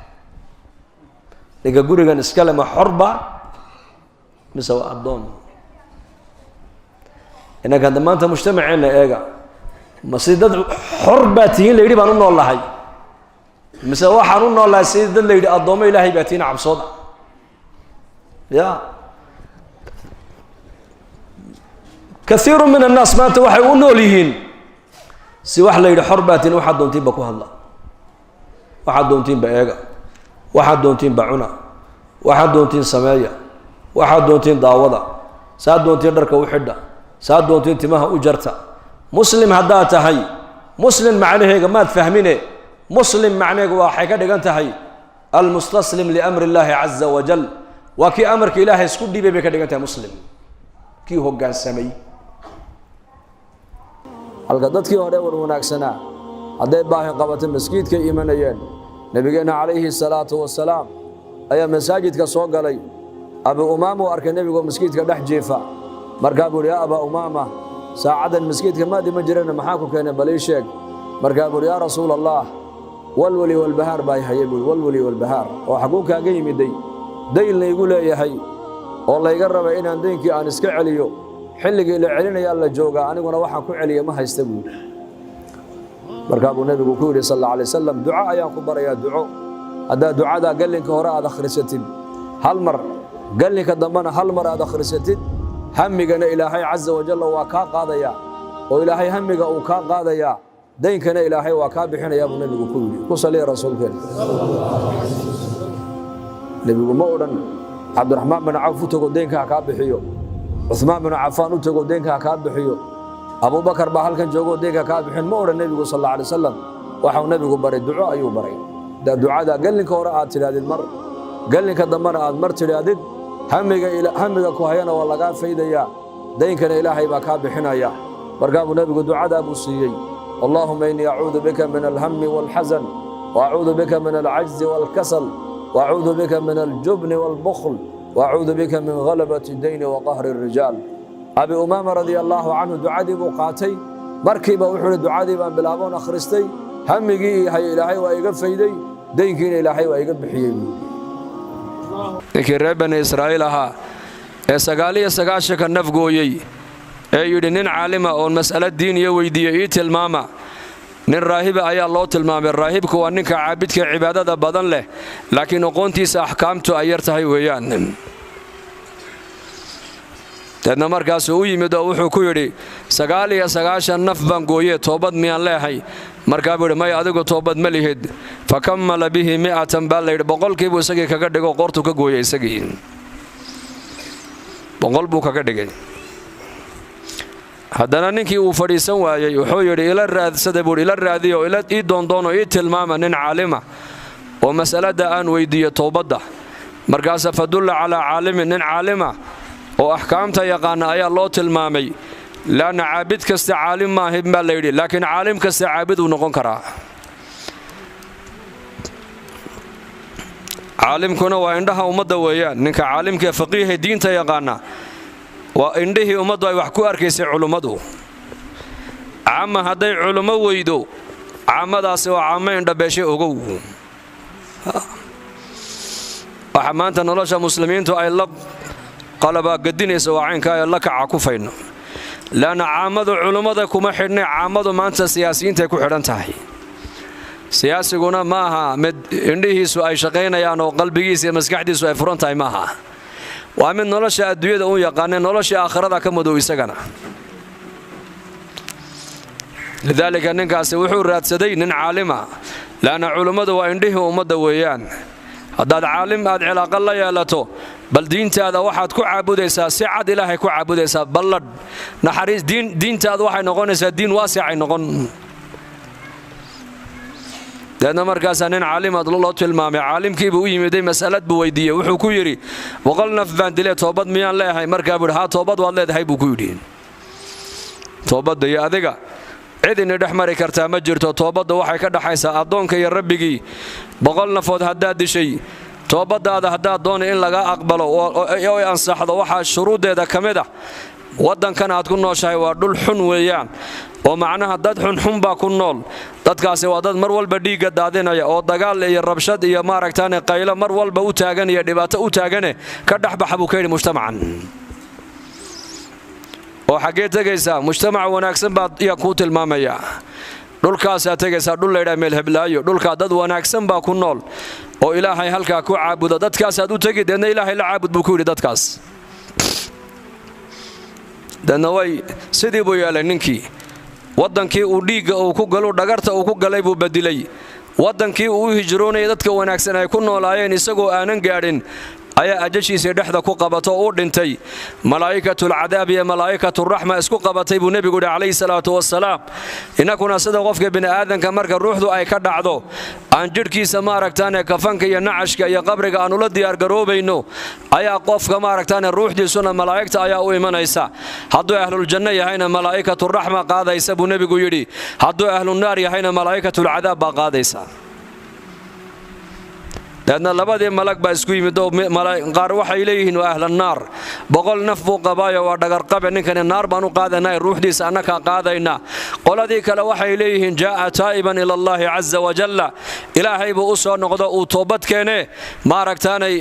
Ninka gurigan iskale ma xorba mise waa addoon? Inanka hadda maanta mujtamaceenna eega, ma si dad xor baa tihiin la yidhi baan u nool lahay, mise waxaan u nool lahay sidii dad la yidhi addoommo Ilaahay baa tihiin cabsooda? Ya kaiiru min annaas maanta waxay u nool yihiin si wax la yidhi xor baa tihiin, waxaad doontiinba ku hadla, waxaad doontiinba eega, waxaad doontiinba cuna, waxaad doontiin sameeya, waxaad doontiin daawada, saad doontiin dharka u xidha, saad doontiin timaha u jarta. Muslim haddaad tahay, muslim macnaheega maad fahmine. Muslim macnaheega waxay ka dhigan tahay almustaslim liamri illaahi caza wajal. Waa kii amarka Ilaahay isku dhiibay bay ka dhigan tahay muslim, kii hoggaansamay. Halka dadkii hore war wanaagsanaa hadday baahi qabato maskiidkay imanayeen. Nebigeenna calayhi salaatu wasalaam ayaa masaajidka soo galay. Abu Umaama uu arkay nebigoo maskiidka dhex jiifa. Markaa buu uhi: "Yaa Abaa Umaama, saacaddan maskiidka maad iman jirana, maxaa ku keenay? Bal ii sheeg." Markaa buu uhi: "Yaa Rasuula Allah, walwali walbahaar baa hayay," buui. "Walwali walbahaar oo xaguu kaaga yimiday?" "Dayn laygu leeyahay oo layga rabay inaan daynkii aan iska celiyo, xilligii la celinayaa la joogaa, aniguna waxaan ku celiya ma haysta," buu yidhi. Markaa buu nebigu ku yidhi sal alla alay wasalam: "Duco ayaan ku barayaa, duco haddaad ducadaa gallinka hore aad akhrisatid hal mar, gallinka dambena hal mar aad akhrisatid, hamigana Ilaahay caza wajalla waa kaa qaadayaa, oo Ilaahay hamiga uu kaa qaadayaa, daynkana Ilaahay waa kaa bixinayaa," buu nebigu ku yidhi. Ku saliya rasuulkeena. Nebigu ma odhan Cabdiraxmaan bin Cawf u tago deynka ha kaa bixiyo, Cuhmaan binu Cafaan u tago deynka ha kaa bixiyo, Abubakar baa halkan joogoo deynka kaa bixin, ma odhan nebigu sal alla alay wasalam. Waxau nebigu baray duco ayuu baray. Haddaad ducada gallinka hore aad tidhaahdid mar, gallinka dambena aad mar tidhaahdid, hamiga ku hayana waa lagaa faydayaa, daynkana Ilaahay baa kaa bixinaya. Markaa buu nebigu ducadaa buu siiyey: "Allaahuma innii acuudu bika min alhami waalxasan, wa acuudu bika min alcajzi waalkasal, wa acuudu bika min aljubni waalbukhl, wa acuudu bika min ghalabati dayni wa qahri الrijaal." Abi Umaama radia allaahu canhu ducadii buu qaatay. Markiiba wuxuu uhi: "Ducadii baan bilaaboon akhristay, hamigii iyo Ilaahay waa iga fayday, daynkiina Ilaahay waa iga bixiyey," buu. Ninkii reer Bani Israa'iil ahaa ee 99-ka nafgooyey ee yidhi nin caalima oon mas'alo diiniya weydiiye ii tilmaama, nin raahiba ayaa loo tilmaamay. Raahibku waa ninka caabidka cibaadada badan leh, laakiin aqoontiisa axkaamtu ay yar tahay weeyaan. Deedna markaasuu u yimid oo wuxuu ku yidhi: "99 naf baan gooye, toobad miyaan leehay?" Markaa buu yidhi: "May, adigu toobad ma lihid." Fa kammala bihi mi'atan baa layidhi, 100-kiibuu isagii kaga dhigo, qoortuu ka gooyey isagii, 100 buu kaga dhigay. Haddana ninkii uu fadhiisan waayey, wuxuu yidhi: "Ila raadsada," buuhi, "ila raadiyo, ila ii doondoono, ii tilmaama nin caalima oo mas'alada aan weydiiyo toobadda." Markaasa fadulla calaa caalimin, nin caalima oo axkaamta yaqaana ayaa loo tilmaamay. Laanna caabid kasta caalim maahin baa layidhi, laakiin caalim kasta caabid uu noqon karaa. Caalimkuna waa indhaha ummadda weeyaan. Ninka caalimkaee faqiihe diinta yaqaana waa indhihii ummaddu ay wax ku arkaysay. Culummadu caama hadday culummo weydo, caamadaasi waa caamo indhabeeshay. Ogow, waxa maanta nolosha muslimiintu ay la qalabaagadinaysa waa caynkaa ee la kaca ku fayno, leanna caamadu culummada kuma xidhnay. Caamadu maanta siyaasiyiintay ku xidhan tahay. Siyaasiguna ma aha mid indhihiisu ay shaqaynayaan oo qalbigiisa iyo maskaxdiisu ay furan tahay, maaha. Waa mid nolosha adduunyada u yaqaanee nolosha aakhirada ka madow isagana. Lidaalika ninkaasi wuxuu raadsaday nin caalima, leanna culummadu waa indhihii ummadda weeyaan. Haddaad caalim aad cilaaqo la yeelato, Bal diintaada waxaad ku caabudaysaa si cad, Ilaahay ku caabudaysaa balladh naxariis. Diintaada waxay noqonaysaa diin waasicay noqon. Deedna markaasaa nin caalimad loo tilmaamay. Caalimkiibuu u yimiday, masalad buu weydiiyey. Wuxuu ku yidhi, 100 naf baan dilay, toobad miyaan leeyahay? Markaa buu yidhi, haa, toobad waad leedahay buu ku yidhi. Toobadda iyo adiga cid ini dhex mari kartaa ma jirto. Toobadda waxay ka dhaxaysaa addoonka iyo rabbigii. 100 nafood haddaad dishay, toobaddaada haddaad doonay in lagaa aqbalo oo ansaxdo, waxaa shuruuddeeda ka mid ah waddankan aad ku nooshahay waa dhul xun weeyaan, oo macnaha dad xunxun baa ku nool. Dadkaasi waa dad mar walba dhiigga daadinaya oo dagaal iyo rabshad iyo maaragtaane qaylo mar walba u taagan iyo dhibaato u taagane. Ka dhexbaxa buu ka yidhi mujtamacan. Oo xaggee tegaysaa? Mujtamac wanaagsan baa yaa kuu tilmaamayaa. Dhulkaasaa tegaysaa, dhul laydhaha meel heblaayo. Dhulkaa dad wanaagsan baa ku nool oo Ilaahay halkaa ku caabuda. Dadkaasaad u tegi, deedna Ilaahay la caabud buu ku yidhi dadkaas. Deedna way sidii buu yeelay ninkii. Waddankii uu dhiigga uu ku galu, dhagarta uu ku galay buu bedilay. Waddankii uu u hijroonayay dadka wanaagsan ay ku noolaayeen isagoo aanan gaadhin ayaa ajashiisii dhexda ku qabato oo u dhintay. Malaa'ikatulcadaab iyo malaa'ikaturaxma isku qabatay buu nebigu yidhi calayhi salaatu wasalaam. Innakuna sida qofka bini'aadanka marka ruuxdu ay ka dhacdo aan jidhkiisa maaragtaane kafanka iyo nacashka iyo qabriga aan ula diyaargaroobayno, ayaa qofka maaragtaane ruuxdiisuna malaa'igta ayaa u imanaysa. Hadduu ahluljanno yahayna malaa'ikaturaxma qaadaysa buu nebigu yidhi, hadduu ahlunaar yahayna malaa'ikatulcadaab baa qaadaysa. Deedna labadii malag baa isku yimid oo qaar waxay leeyihiin waa ahlannaar, 100 naf buu qabaayo, waa dhagarqabe ninkani, naar baan u qaadanaa, ruuxdiisa annakaa qaadaynaa. Qoladii kale waxay leeyihiin jaa'a taa'iban ila Allaahi caza wajalla, Ilaahay buu u soo noqdo, uu toobad keenee, maaragtaanay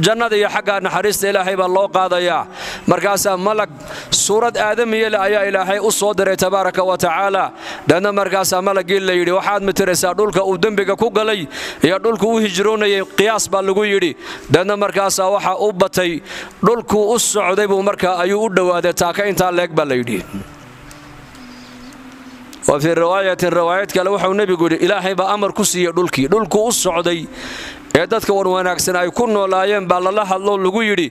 jannada iyo xagga naxariista Ilaahay baa loo qaadayaa. Markaasaa malag suurad aadamiye leh ayaa Ilaahay u soo diray tabaaraka wa tacaala. Deedna markaasaa malaggii la yidhi, waxaad mitiraysaa dhulka uu dembiga ku galay iyo dhulku u hijroonayay, qiyaas baa lagu yidhi. Deedna markaasaa waxa u batay dhulkuu u socday buu markaa ayuu u dhowaaday taaka intaa leeg baa la yidhi. Wa fii riwaayatin, riwaayad kale, wuxuu nebigu yidhi Ilaahay baa amar ku siiyey dhulkii. Dhulkuu u socday ee dadka warwanaagsan ay ku noolaayeen baa lala hadloo lagu yidhi,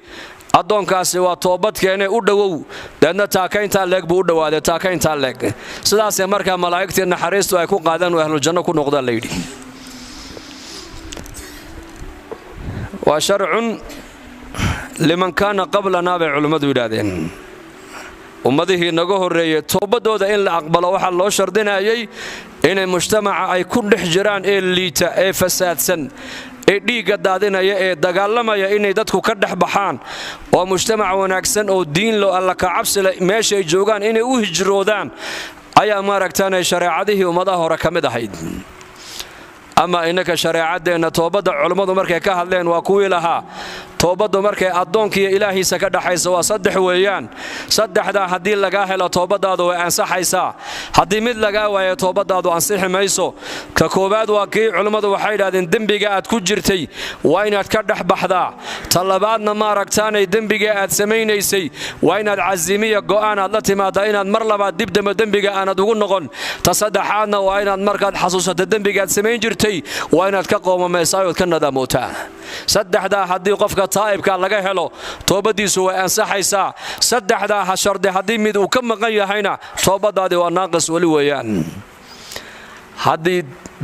addoonkaasi waa toobad keenee, u dhowow. Deedna taakayntaa leeg buu u dhowaaday, taakayntaa leeg. Sidaasee markaa malaa'igtii naxariistu ay ku qaadeen oo ahluljanno ku noqdaan la yidhi. Waa sharcun liman kaana qablanaa bay culimmadu yidhaahdeen. Ummadihii naga horreeyey toobadooda in la aqbalo waxaa loo shardinayay inay mujtamaca ay ku dhex jiraan ee liita ee fasaadsan ee dhiigga daadinaya ee dagaalamaya inay dadku ka dhex baxaan oo mujtamac wanaagsan oo diin lo alla ka cabsile meeshay joogaan inay u hijroodaan ayaa maaragtaanay shareecadihii ummadaha hore ka mid ahayd. Ama innaka shareecaddeenna toobadda culummadu markay ka hadleen waa kuwii lahaa toobaddu markay addoonkiiyo Ilaahiisa ka dhaxaysa waa saddex weeyaan. Saddexdaa haddii lagaa helo toobaddaadu way ansaxaysaa, haddii mid lagaa waayo toobaddaadu ansixi mayso. Ka koowaad waa kii culummadu waxay yidhahdeen dembiga aad ku jirtay waa inaad ka dhex baxdaa. Ta labaadna maaragtaanay dembiga aad samaynaysay waa inaad casimiya go'aan aad la timaadaa inaad mar labaad dib dambe dembiga aanad ugu noqon. Ta saddexaadna waa inaad markaad xasuusato dembiga aad samayn jirtay waa inaad ka qoomamaysaa ood ka nadamootaa. Saddexdaa haddii qofka taa'ibka laga helo toobaddiisu way ansaxaysaa. Saddexdaa ha shardi haddii mid uu ka maqan yahayna toobaddaadii waa naaqis weli weeyaan. Haddii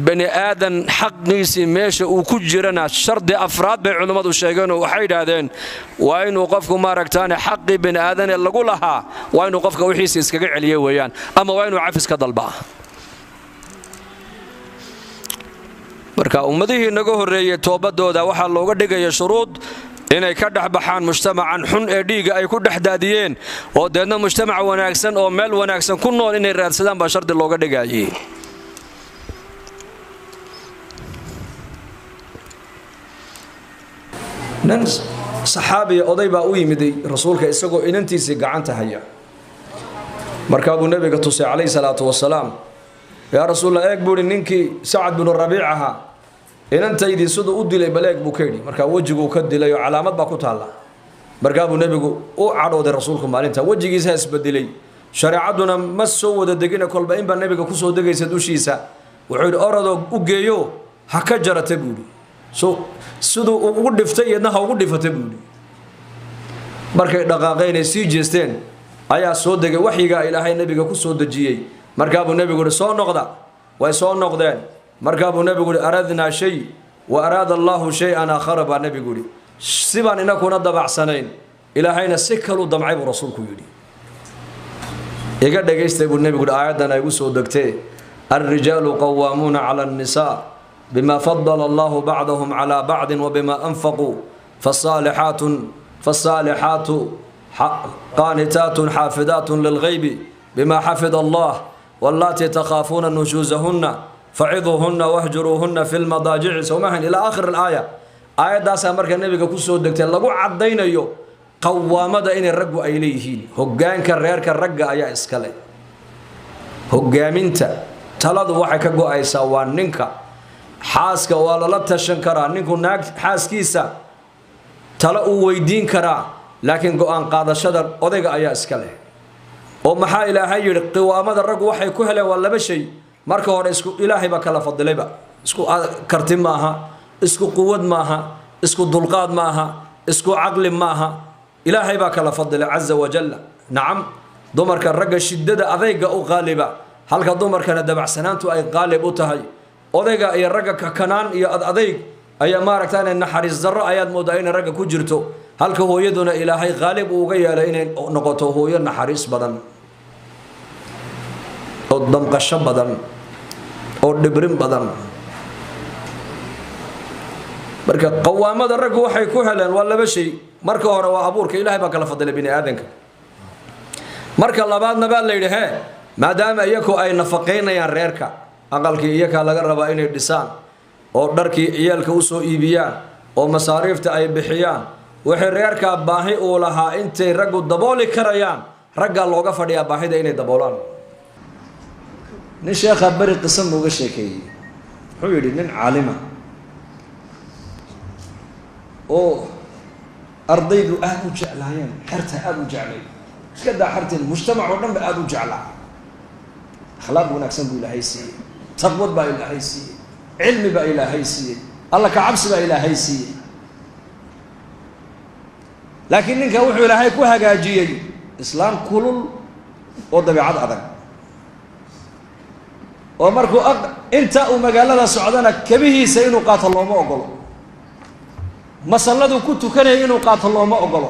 bani aadan xaqiisii meesha uu ku jirana shardi afraad bay culimmadu sheegeenoo waxay yidhaahdeen waa inuu qofku maaragtaane xaqii bani aadanee lagu lahaa waa inuu qofka wixiisa iskaga celiyo weeyaan, ama waa inuu cafis ka dalbaa. Marka ummadihii naga horreeyey toobadooda waxaa looga dhigaya shuruud inay ka dhex baxaan mujtamacan xun ee dhiigga ay ku dhex daadiyeen oo deedna mujtamac wanaagsan oo meel wanaagsan ku nool inay raadsadaan baa shardi looga dhigayay. Nin saxaabiya oday baa u yimiday rasuulka isagoo inantiisii gacanta haya. Markaa buu nebiga tusay calayhi salaatu wasalaam. Yaa rasuulla, eeg buu ihi, ninkii Sacad binu Rabiic ahaa inantaydii siduu u dilay bal eeg buu ka yidhi. Markaa wejiguu ka dilay oo calaamad baa ku taalla. Markaa buu nebigu u cadhooday rasuulku maalinta, wejigiisaa isbedelay. Shareecadduna ma soo wada degina, kolba inbaa nebiga kusoo degaysa dushiisa. Wuxuu yidhi orodoo u geeyo ha ka jarata buu yidhi, so siduu ugu dhiftay iyadna ha ugu dhifata buu yidhi. Markay dhaqaaqeen ay sii jeesteen ayaa soo degay waxyigaa Ilaahay nebiga ku soo dejiyey. Markaabuu nebigu yihi soo noqda. Way soo noqdeen. Markaabuu nebigu yihi aradnaa shay wa araada Allaahu shay-an aakhara baa nebigu yihi. Sibaan inakuna dabacsanayn, Ilaahayna si kaluu damcay buu rasuulku yidhi. Iga dhagaystay buu nebigu yihi aayaddan ay igu soo degtee: alrijaalu qawaamuuna cala annisaa bima fadala Allahu bacdahum calaa bacdin wa bima anfaquu fasaalixaatu qaanitaatun xaafidaatun lilgaybi bima xafida Allah wallaatii takhaafuuna nushuusahunna faciduuhunna wahjuruuhunna fi lmadaajici sowmahan ilaa aakhir alaaya. Aayaddaasaa marka nebiga ku soo degtay lagu caddaynayo qawaamada inay raggu ay leeyihiin. Hoggaanka reerka ragga ayaa iskale. Hoggaaminta taladu waxay ka go-aysaa waa ninka. Xaaska waa lala tashan karaa, ninku naag xaaskiisa talo uu weydiin karaa, laakiin go-aan qaadashada odayga ayaa iska leh. Oo maxaa Ilaahay yidhi? Qiwaamada raggu waxay ku heleen waa laba shay. Marka hore isku Ilaahay baa kala fadilayba. Isku karti maaha, isku quwad maaha, isku dulqaad maaha, isku caqli maaha. Ilaahay baa kala fadilay caza wajalla. Nacam, dumarka ragga shiddada adayga u qaaliba, halka dumarkana dabacsanaantu ay qaalib u tahay. Odayga iyo ragga kakanaan iyo ad adayg ayaa maaragta inay naxariis darro ayaad moodaa inay ragga ku jirto, halka hooyaduna Ilaahay qaalib uu uga yeelay inay noqoto hooyo naxariis badan oo damqasho badan oo dhibrin badan. Marka qawaamada raggu waxay ku heleen waa laba shay. Marka hore waa abuurka Ilaahay baa kala fadilay bini aadanka. Marka labaadna baa la yidhi hee, maadaama iyaku ay nafaqaynayaan reerka, aqalkii iyakaa laga rabaa inay dhisaan oo dharkii ciyaalka usoo iibiyaan oo masaariifta ay bixiyaan, wixii reerkaa baahi uu lahaa intay raggu dabooli karayaan, raggaa looga fadhiyaa baahida inay daboolaan. Nin sheekhaa beri qiso nooga sheekeeyey. Wuxuu yidhi nin caalima oo ardaydu aada u jeclaayeen, xerta aada u jeclay, iska daa xerteen, mujtamac oo dhan ba aada u jeclaa. Akhlaaq wanaagsan buu Ilaahay siiyey, taqwad baa Ilaahay siiyey, cilmi baa Ilaahay siiyey, Alla ka cabsi baa Ilaahay siiyey. Laakiin ninka wuxuu Ilaahay ku hagaajiyey islaam kulul oo dabeicad adag, oo markuu inta uu magaalada socdana kabihiisa inuu qaato looma ogolo, masalladuu ku tukanaya inuu qaato looma ogolo,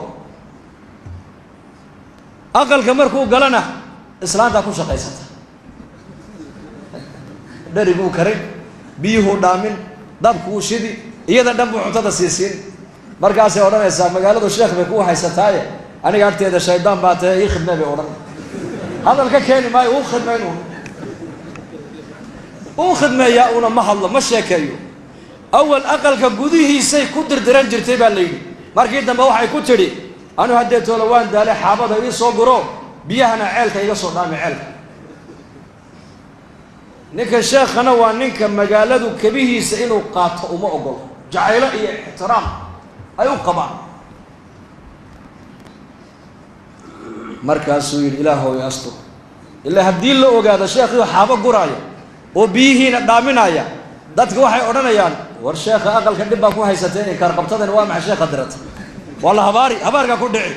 aqalka markuu galana islaantaa ku shaqaysata, dhariguu karin, biyuhuu dhaamin, dabkuu shidi, iyada dhan buu cuntada siisiin. Markaasay odhanaysaa magaaladu sheekh bay kuu haysataaye, aniga agteeda shaydaan baa tahe, ii khidmee bay odhan. Hadal ka keeni maayo, uu khidmayn uun, uu khidmeeyaa uuna ma hadlo, ma sheekeeyo. Awal aqalka gudihiisay ku dirdiran jirtay baa la yidhi. Markii dambe waxay ku tidhi anu haddee toolo waan daalay, xaabada ii soo guro, biyahana ceelka iga soo dhaami ceelka. Ninka sheekhana waa ninka magaaladu kabihiisa inuu qaato uma ogolo, jacaylo iyo ixtiraam ay u qabaan. Markaasuu yidhi Ilaahow astur, ilaa haddii la ogaado sheekhiioo xaabo guraaya oo biyihiina dhaaminaya, dadka waxay odhanayaan war sheekha aqalka dhib baa ku haysatee, inkaar qabtadani waa maxay sheekha dirata, waa la habaari, habaarkaa ku dhici.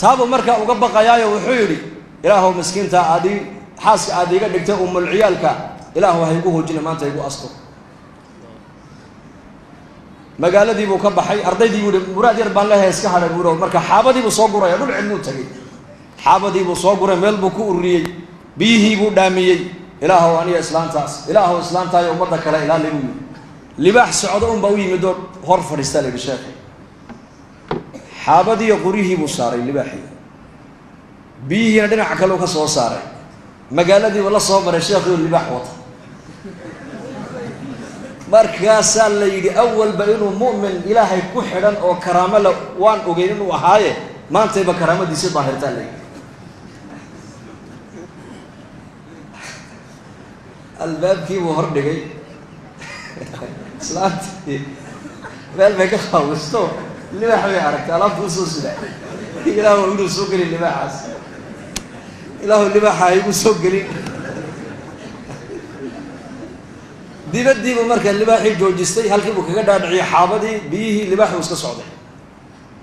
Taabuu markaa uga baqayaayo wuxuu yidhi Ilaahow miskiinta aad ii xaaska aad iiga dhigtay umulciyaalka, Ilaahow ha igu hoojina maanta, igu astur. Magaaladii buu ka baxay, ardaydii buu yihi muraad yar baan leehay, iska hadhay buu. Marka xaabadii buu soo guraya, dhul cilmuu tagay, xaabadii buu soo guray, meel buu ku ururiyey, biyihii buu dhaamiyey. Ilaahow aniga islaantaas, Ilaahow islaantaayo ummadda kale ilaali buu yidhi. Libaax socdo unbaa u yimid oo hor fadhiistaa la yidhi sheekha. Xaabadiiyo qoryihii buu saaray libaaxii, biyihiina dhinaca kale u ka soo saaray. Magaaladiibu la soo maray sheekhiioo libaax wata. Markaasaa la yidhi awalba inuu mu'min Ilaahay ku xidhan oo karaamo le waan ogeyn inuu ahaaye, maantayba karaamadiisii daahirtaa la yidhi. Albaabkii buu hor dhigay, islaantii meel bay ka qaawisto, libaax bay aragtay alaabta usoo sida. Ilaahu inuu soo gelin libaaxaas, Ilaahu libaaxa ha igu soo gelin. Dibaddiibuu markaa libaaxii joojistay, halkii buu kaga dhaadhiciyey xaabadii, biyihii, libaaxuu iska socday.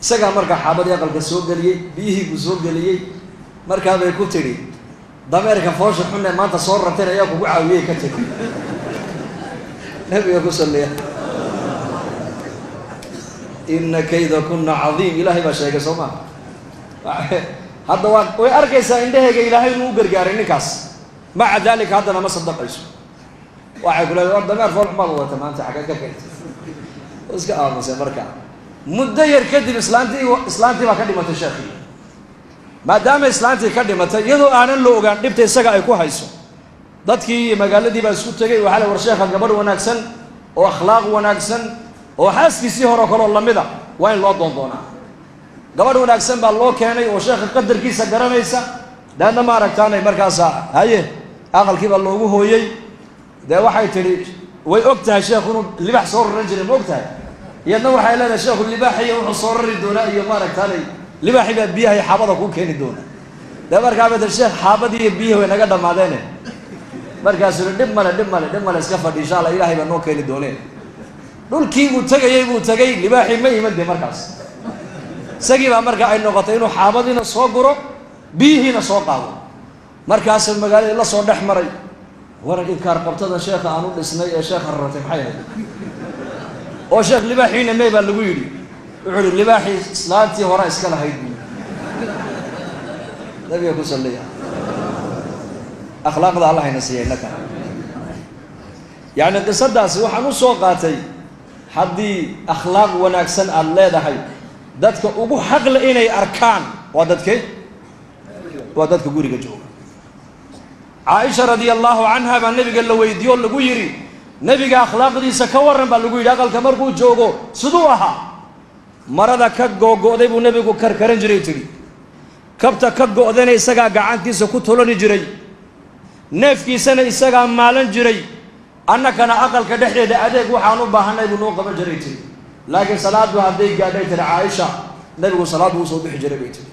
Isagaa markaa xaabadii aqalka soo geliyey, biyihii buu soo geliyey. Markaabay ku tidhi, dameerka foosha xunne maanta soo rarteen ayaa kugu caawiyey, ka tidhi. Nabiga ku salliya. Ina kayda kuna cadiim, ilaahay baa sheegay, soo maa? Hadda waa way arkaysaa indhahayga ilaahay inuu u gargaaray ninkaas. Maca daalika haddana ma sadaqayso. Waxay ku leedahay, war dameer fool xumaad wadata maanta, xaggeed ka keentay? Iska aamusay. Markaa muddo yar kadib islaantii baa ka dhimatay sheekii. Maadaama islaantii ka dhimatay, iyadoo aanan la ogaan dhibta isaga ay ku hayso, dadkii iyo magaaladii baa isku tegay. Waxaa la war sheekha gabadh wanaagsan oo akhlaaq wanaagsan oo xaaskiisii hore kaloo lamida waa in loo doondoonaa. Gabadh wanaagsan baa loo keenay oo sheekha qadarkiisa garanaysa. Daadna ma aragtaanay markaasa haye aqalkii baa loogu hooyey. Dee waxay tidhi, way og tahay sheekhu inuu libax soo raran jiray, ma og tahay? Iyadna waxay leedahay, sheekhu libaaxiyo wuxuu soo rari doonaa iyo maaragtaanay libaaxi baa biyaha iyo xaabada kuu keeni doona. Dee markaa bay tihi, sheekh, xaabadii iyo biyihii way naga dhammaadeene. Markaasuu yihi, dhib male, dhib male, dhib male, iska fadhi, insha Allah ilaahay baa noo keeni doonee. Dhulkii uu tegayey buu tegay, libaaxii ma iman. Dee markaas isagii baa marka ay noqotay inuu xaabadiina soo guro, biyihiina soo qaado. Markaasuu magaaladii la soo dhex maray. War inkaar qabtada sheekha aan u dhisnay ee sheekha raratay maxay ahayd? Oo sheekh libaaxiina mee baa lagu yidhi. Wuxuu yihi, libaaxii islaantii hore iska lahayd buu. Nabiga ku salliya. Akhlaaqda allah hayna siiya innaka. Yacni qisadaasi waxaan u soo qaatay, haddii akhlaaq wanaagsan aada leedahay, dadka ugu xaqle inay arkaan waa dadkee? Waa dadka guriga jooga. Caaisha radia allahu canha baa nebiga la weydiiyo o lagu yidhi, nebiga akhlaaqdiisa ka warran baa lagu yidhi. Aqalka markuu joogo siduu ahaa? Marada ka googo'day buu nebigu karkaran jiray, tidhi. Kabta ka go'dayna isagaa gacantiisa ku tolani jiray, neefkiisana isagaa maalan jiray. Annakana aqalka dhexdeeda adeeg waxaan u baahanay buu noo qaban jiray, tiri. Laakiin salaaddu hadday gaadhay, tiri Caaisha, nebigu salaaddu usoo bixi jiray, bay tiri.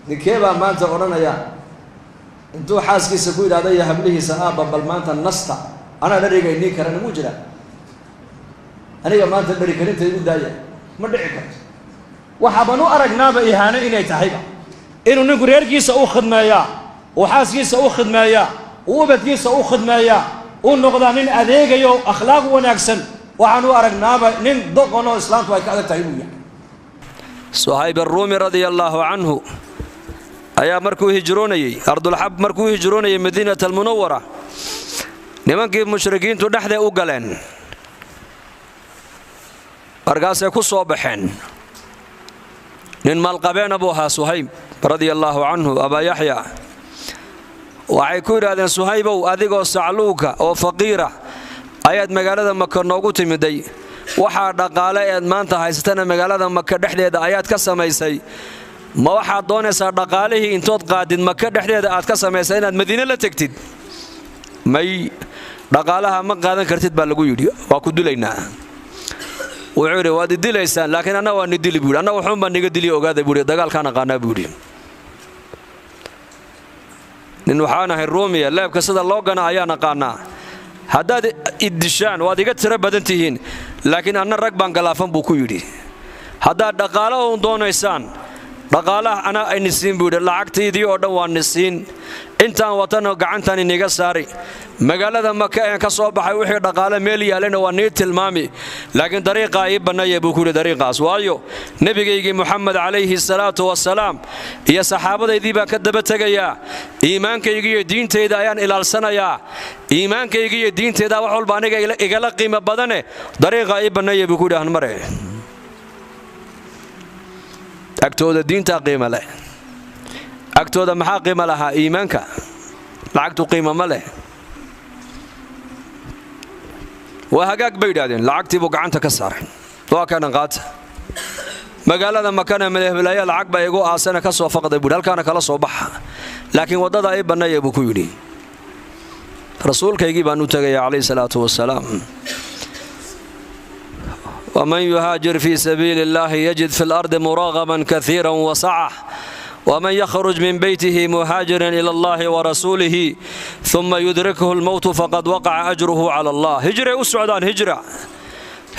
Ninkee baa maanta odhanaya intuu xaaskiisa ku yidhahda iyo hablihiisa, aabba bal maanta nasta, anaa dhariga inii karana? Muu jiraa? Aniga maanta dhari karinta igu daaya. Ma dhici karto. Waxaaban u aragnaaba ihaano inay tahayba inuu ninku reerkiisa u khidmeeyaa, uu xaaskiisa u khidmeeyaa, uu ubadkiisa u khidmeeyaa, uu noqdaa nin adeegayo akhlaaq wanaagsan. Waxaan u aragnaaba nin doqon oo islaamtu ay ka adag tahay inuu yahay. Suhayb aruumi radia allaahu canhu ayaa markuu hijroonayey ardulxab, markuu hijroonayay Madiinat Almunawara, nimankii mushrikiintu dhexday u galeen, markaasay ku soo baxeen. Nin maalqabeena buu ahaa Suhayb radia allaahu canhu, Abaa Yaxya. Waxay ku yidhaahdeen, Suhaybow, adigoo sacluuka oo faqiira ayaad magaalada Maka noogu timiday. Waxaa dhaqaale eed maanta haysatana magaalada Maka dhexdeeda ayaad ka samaysay. Ma waxaad doonaysaa dhaqaalihii intood qaadid Maka dhexdeeda aad ka samaysay inaad Madiine la tegtid? May, dhaqaalaha ma qaadan kartid baa lagu yidhi, waa ku dilaynaa. Wuxuu yidhi, waad idilaysaan, laakiin anna waa nidili, buu yidhi. Anna wuxuun baa niga diliya, ogaada, buu yidhi. Dagaalkaan aqaanaa, buu yidhi. Nin waxaan ahay Ruumiya, leebka sida loo gana ayaan aqaanaa. Haddaad iddishaan waad iga tiro badan tihiin, laakiin anna rag baan galaafan, buu ku yidhi. Haddaad dhaqaalo uun doonaysaan, dhaqaalaha anaa ayni siin, buu yidhi. Lacagtaydii oo dhan waa ni siin, intaan watana gacantaan iniga saari. Magaalada Maka een ka soo baxay wixii dhaqaale meel yaallayna waa nii tilmaami, laakiin dariiqaa ii banneeya, buu ku yidhi. Dariiqaas waayo nebigaygii Muxamed calayhi salaatu wasalaam iyo saxaabadaydii baan ka daba tegayaa. Iimaankayga iyo diintayda ayaan ilaalsanayaa. Iimaankayga iyo diintayda wax walba aniga igala qiimo badane, dariiqaa ii banneeya, buu ku yidhi. Hanmare agtooda diintaa qiimo leh. Agtooda maxaa qiimo lahaa? Iimaanka. Lacagtu qiimo ma leh. Waa hagaag, bay yidhahdeen. Lacagtii buu gacanta ka saaray. Waa kanan, qaata. Magaalada Makana madahbelaya lacag baa igu aasana, ka soo faqday, buuhi. Halkaana kala soo baxa, laakiin waddada ii banneeya, buu ku yidhi. Rasuulkaygii baan u tegaya calayhi salaatu wasalaam. ومن يهاجر في سبيل الله يجد في الأرض مراغما كثيرا وسعة، ومن يخرج من بيته مهاجرا إلى الله ورسوله ثم يدركه الموت فقد وقع أجره على الله. هجرة أسعدان، هجرة.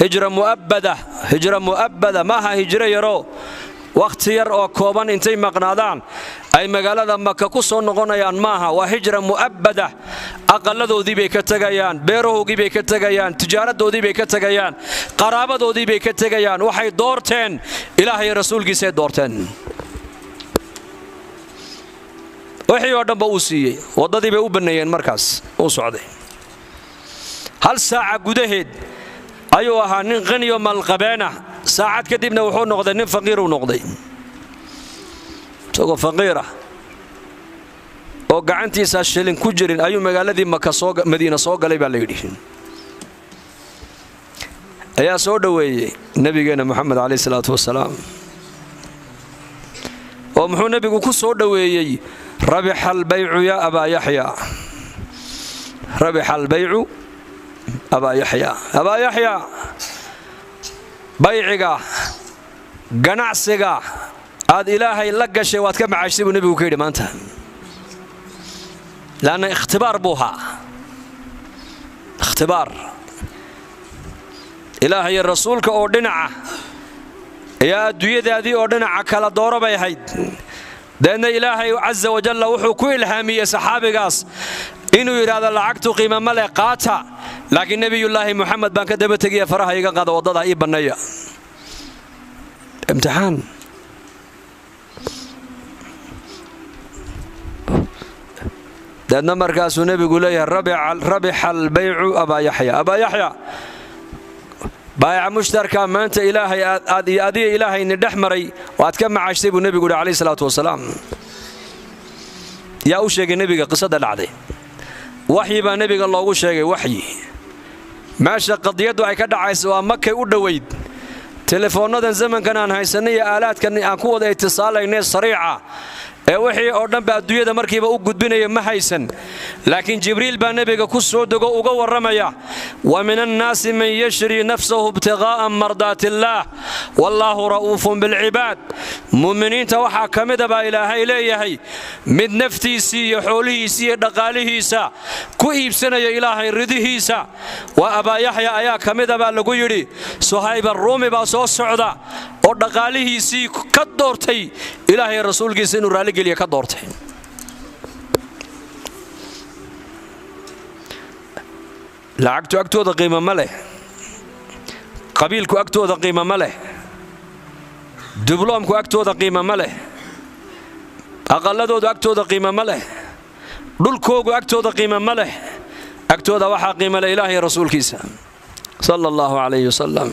Hijra mu'abbada, hijra mu'abbada maaha hijro yaroo wakhti yar oo kooban intay maqnaadaan ay magaalada Maka ku soo noqonayaan maaha. Waa hijra mu'abbada. Aqalladoodii bay ka tegayaan, beerahoogii bay ka tegayaan, tijaaradoodii bay ka tegayaan, qaraabadoodii bay ka tegayaan. Waxay doorteen Ilaahay rasuulkiisay doorteen. Wixii oo dhanba uu siiyey, waddadii bay u banneeyeen. Markaas uu socday, hal saaca gudaheed ayuu ahaa nin qaniyo malqabeenah. Saacad kadibna wuxuu noqday nin faqiiruu noqday, isagoo faqiirah oo gacantiisa shilin ku jirin ayuu magaaladii Maka soo Madiina soo galay baa la yidhi. Ayaa soo dhoweeyey nabigeenna Moxamed calayhi salaatu wasalaam. Oo muxuu nebigu ku soo dhoweeyey? Rabixa albaycu yaa Abaa Yaxya, rabixa albaycu Abaa Yaxya. Abaa Yaxya, bayciga, ganacsiga aad Ilaahay la gashay waad ka macaashtay buu nebigu ka yidhi maanta. Laanna ikhtibaar buu ahaa, ikhtibaar. Ilaahay rasuulka oo dhinaca iyo adduunyadaadii oo dhinaca kala dooro bay ahayd. Deedna Ilaahay casa wajalla wuxuu ku ilhaamiyey saxaabigaas inuu yidhaahdo lacagtu qiima ma leh, qaata, laakiin Nebiyullaahi Moxamed baan ka daba tegiya, faraha iga qaada, waddada ii banneeya. Imtixaan. Deedna markaasuu nebigu leeyahay rabixa albaycu Abaa Yaxya. Abaa Yaxya, baayaca mushtarka maanta Ilaahay aad iyo adiga Ilaahayni dhex maray waad ka macaashtay buu nebigu yidhi calayhi salaatu wasalaam. Yaa u sheegay nebiga qisada dhacday? Waxyi baa nebiga loogu sheegay, waxyi. Meesha qadiyaddu ay ka dhacaysa waa Makay u dhoweyd. Telefoonnadan zamankan aan haysanay iyo aalaadkan aan ku wada itisaalayne sariica ee wixii oo dhanba adduunyada markiiba u gudbinaya ma haysan, laakiin Jibriil baa nebiga ku soo dego uga warramaya: wa min annaasi man yashrii nafsahu ibtiqaa'a mardaati illaah wallaahu ra'uufun bilcibaad. Mu'miniinta waxaa ka mida baa Ilaahay leeyahay mid naftiisii iyo xoolihiisii iyo dhaqaalihiisa ku iibsanaya Ilaahay ridihiisa. Waa Abaa Yaxya ayaa ka mida baa lagu yidhi. Suhayb Arruumi baa soo socda oo dhaqaalihiisii ka doortay Ilaahay rasuulkiisa inuu raalligeliya ka doortay. Lacagtu agtooda qiimo ma leh, qabiilku agtooda qiimo ma leh, dibloomku agtooda qiimo ma leh, aqalladoodu agtooda qiimo ma leh, dhulkoogu agtooda qiimo ma leh. Agtooda waxaa qiimo leh Ilaahay rasuulkiisa sala Allahu calayhi wasalam.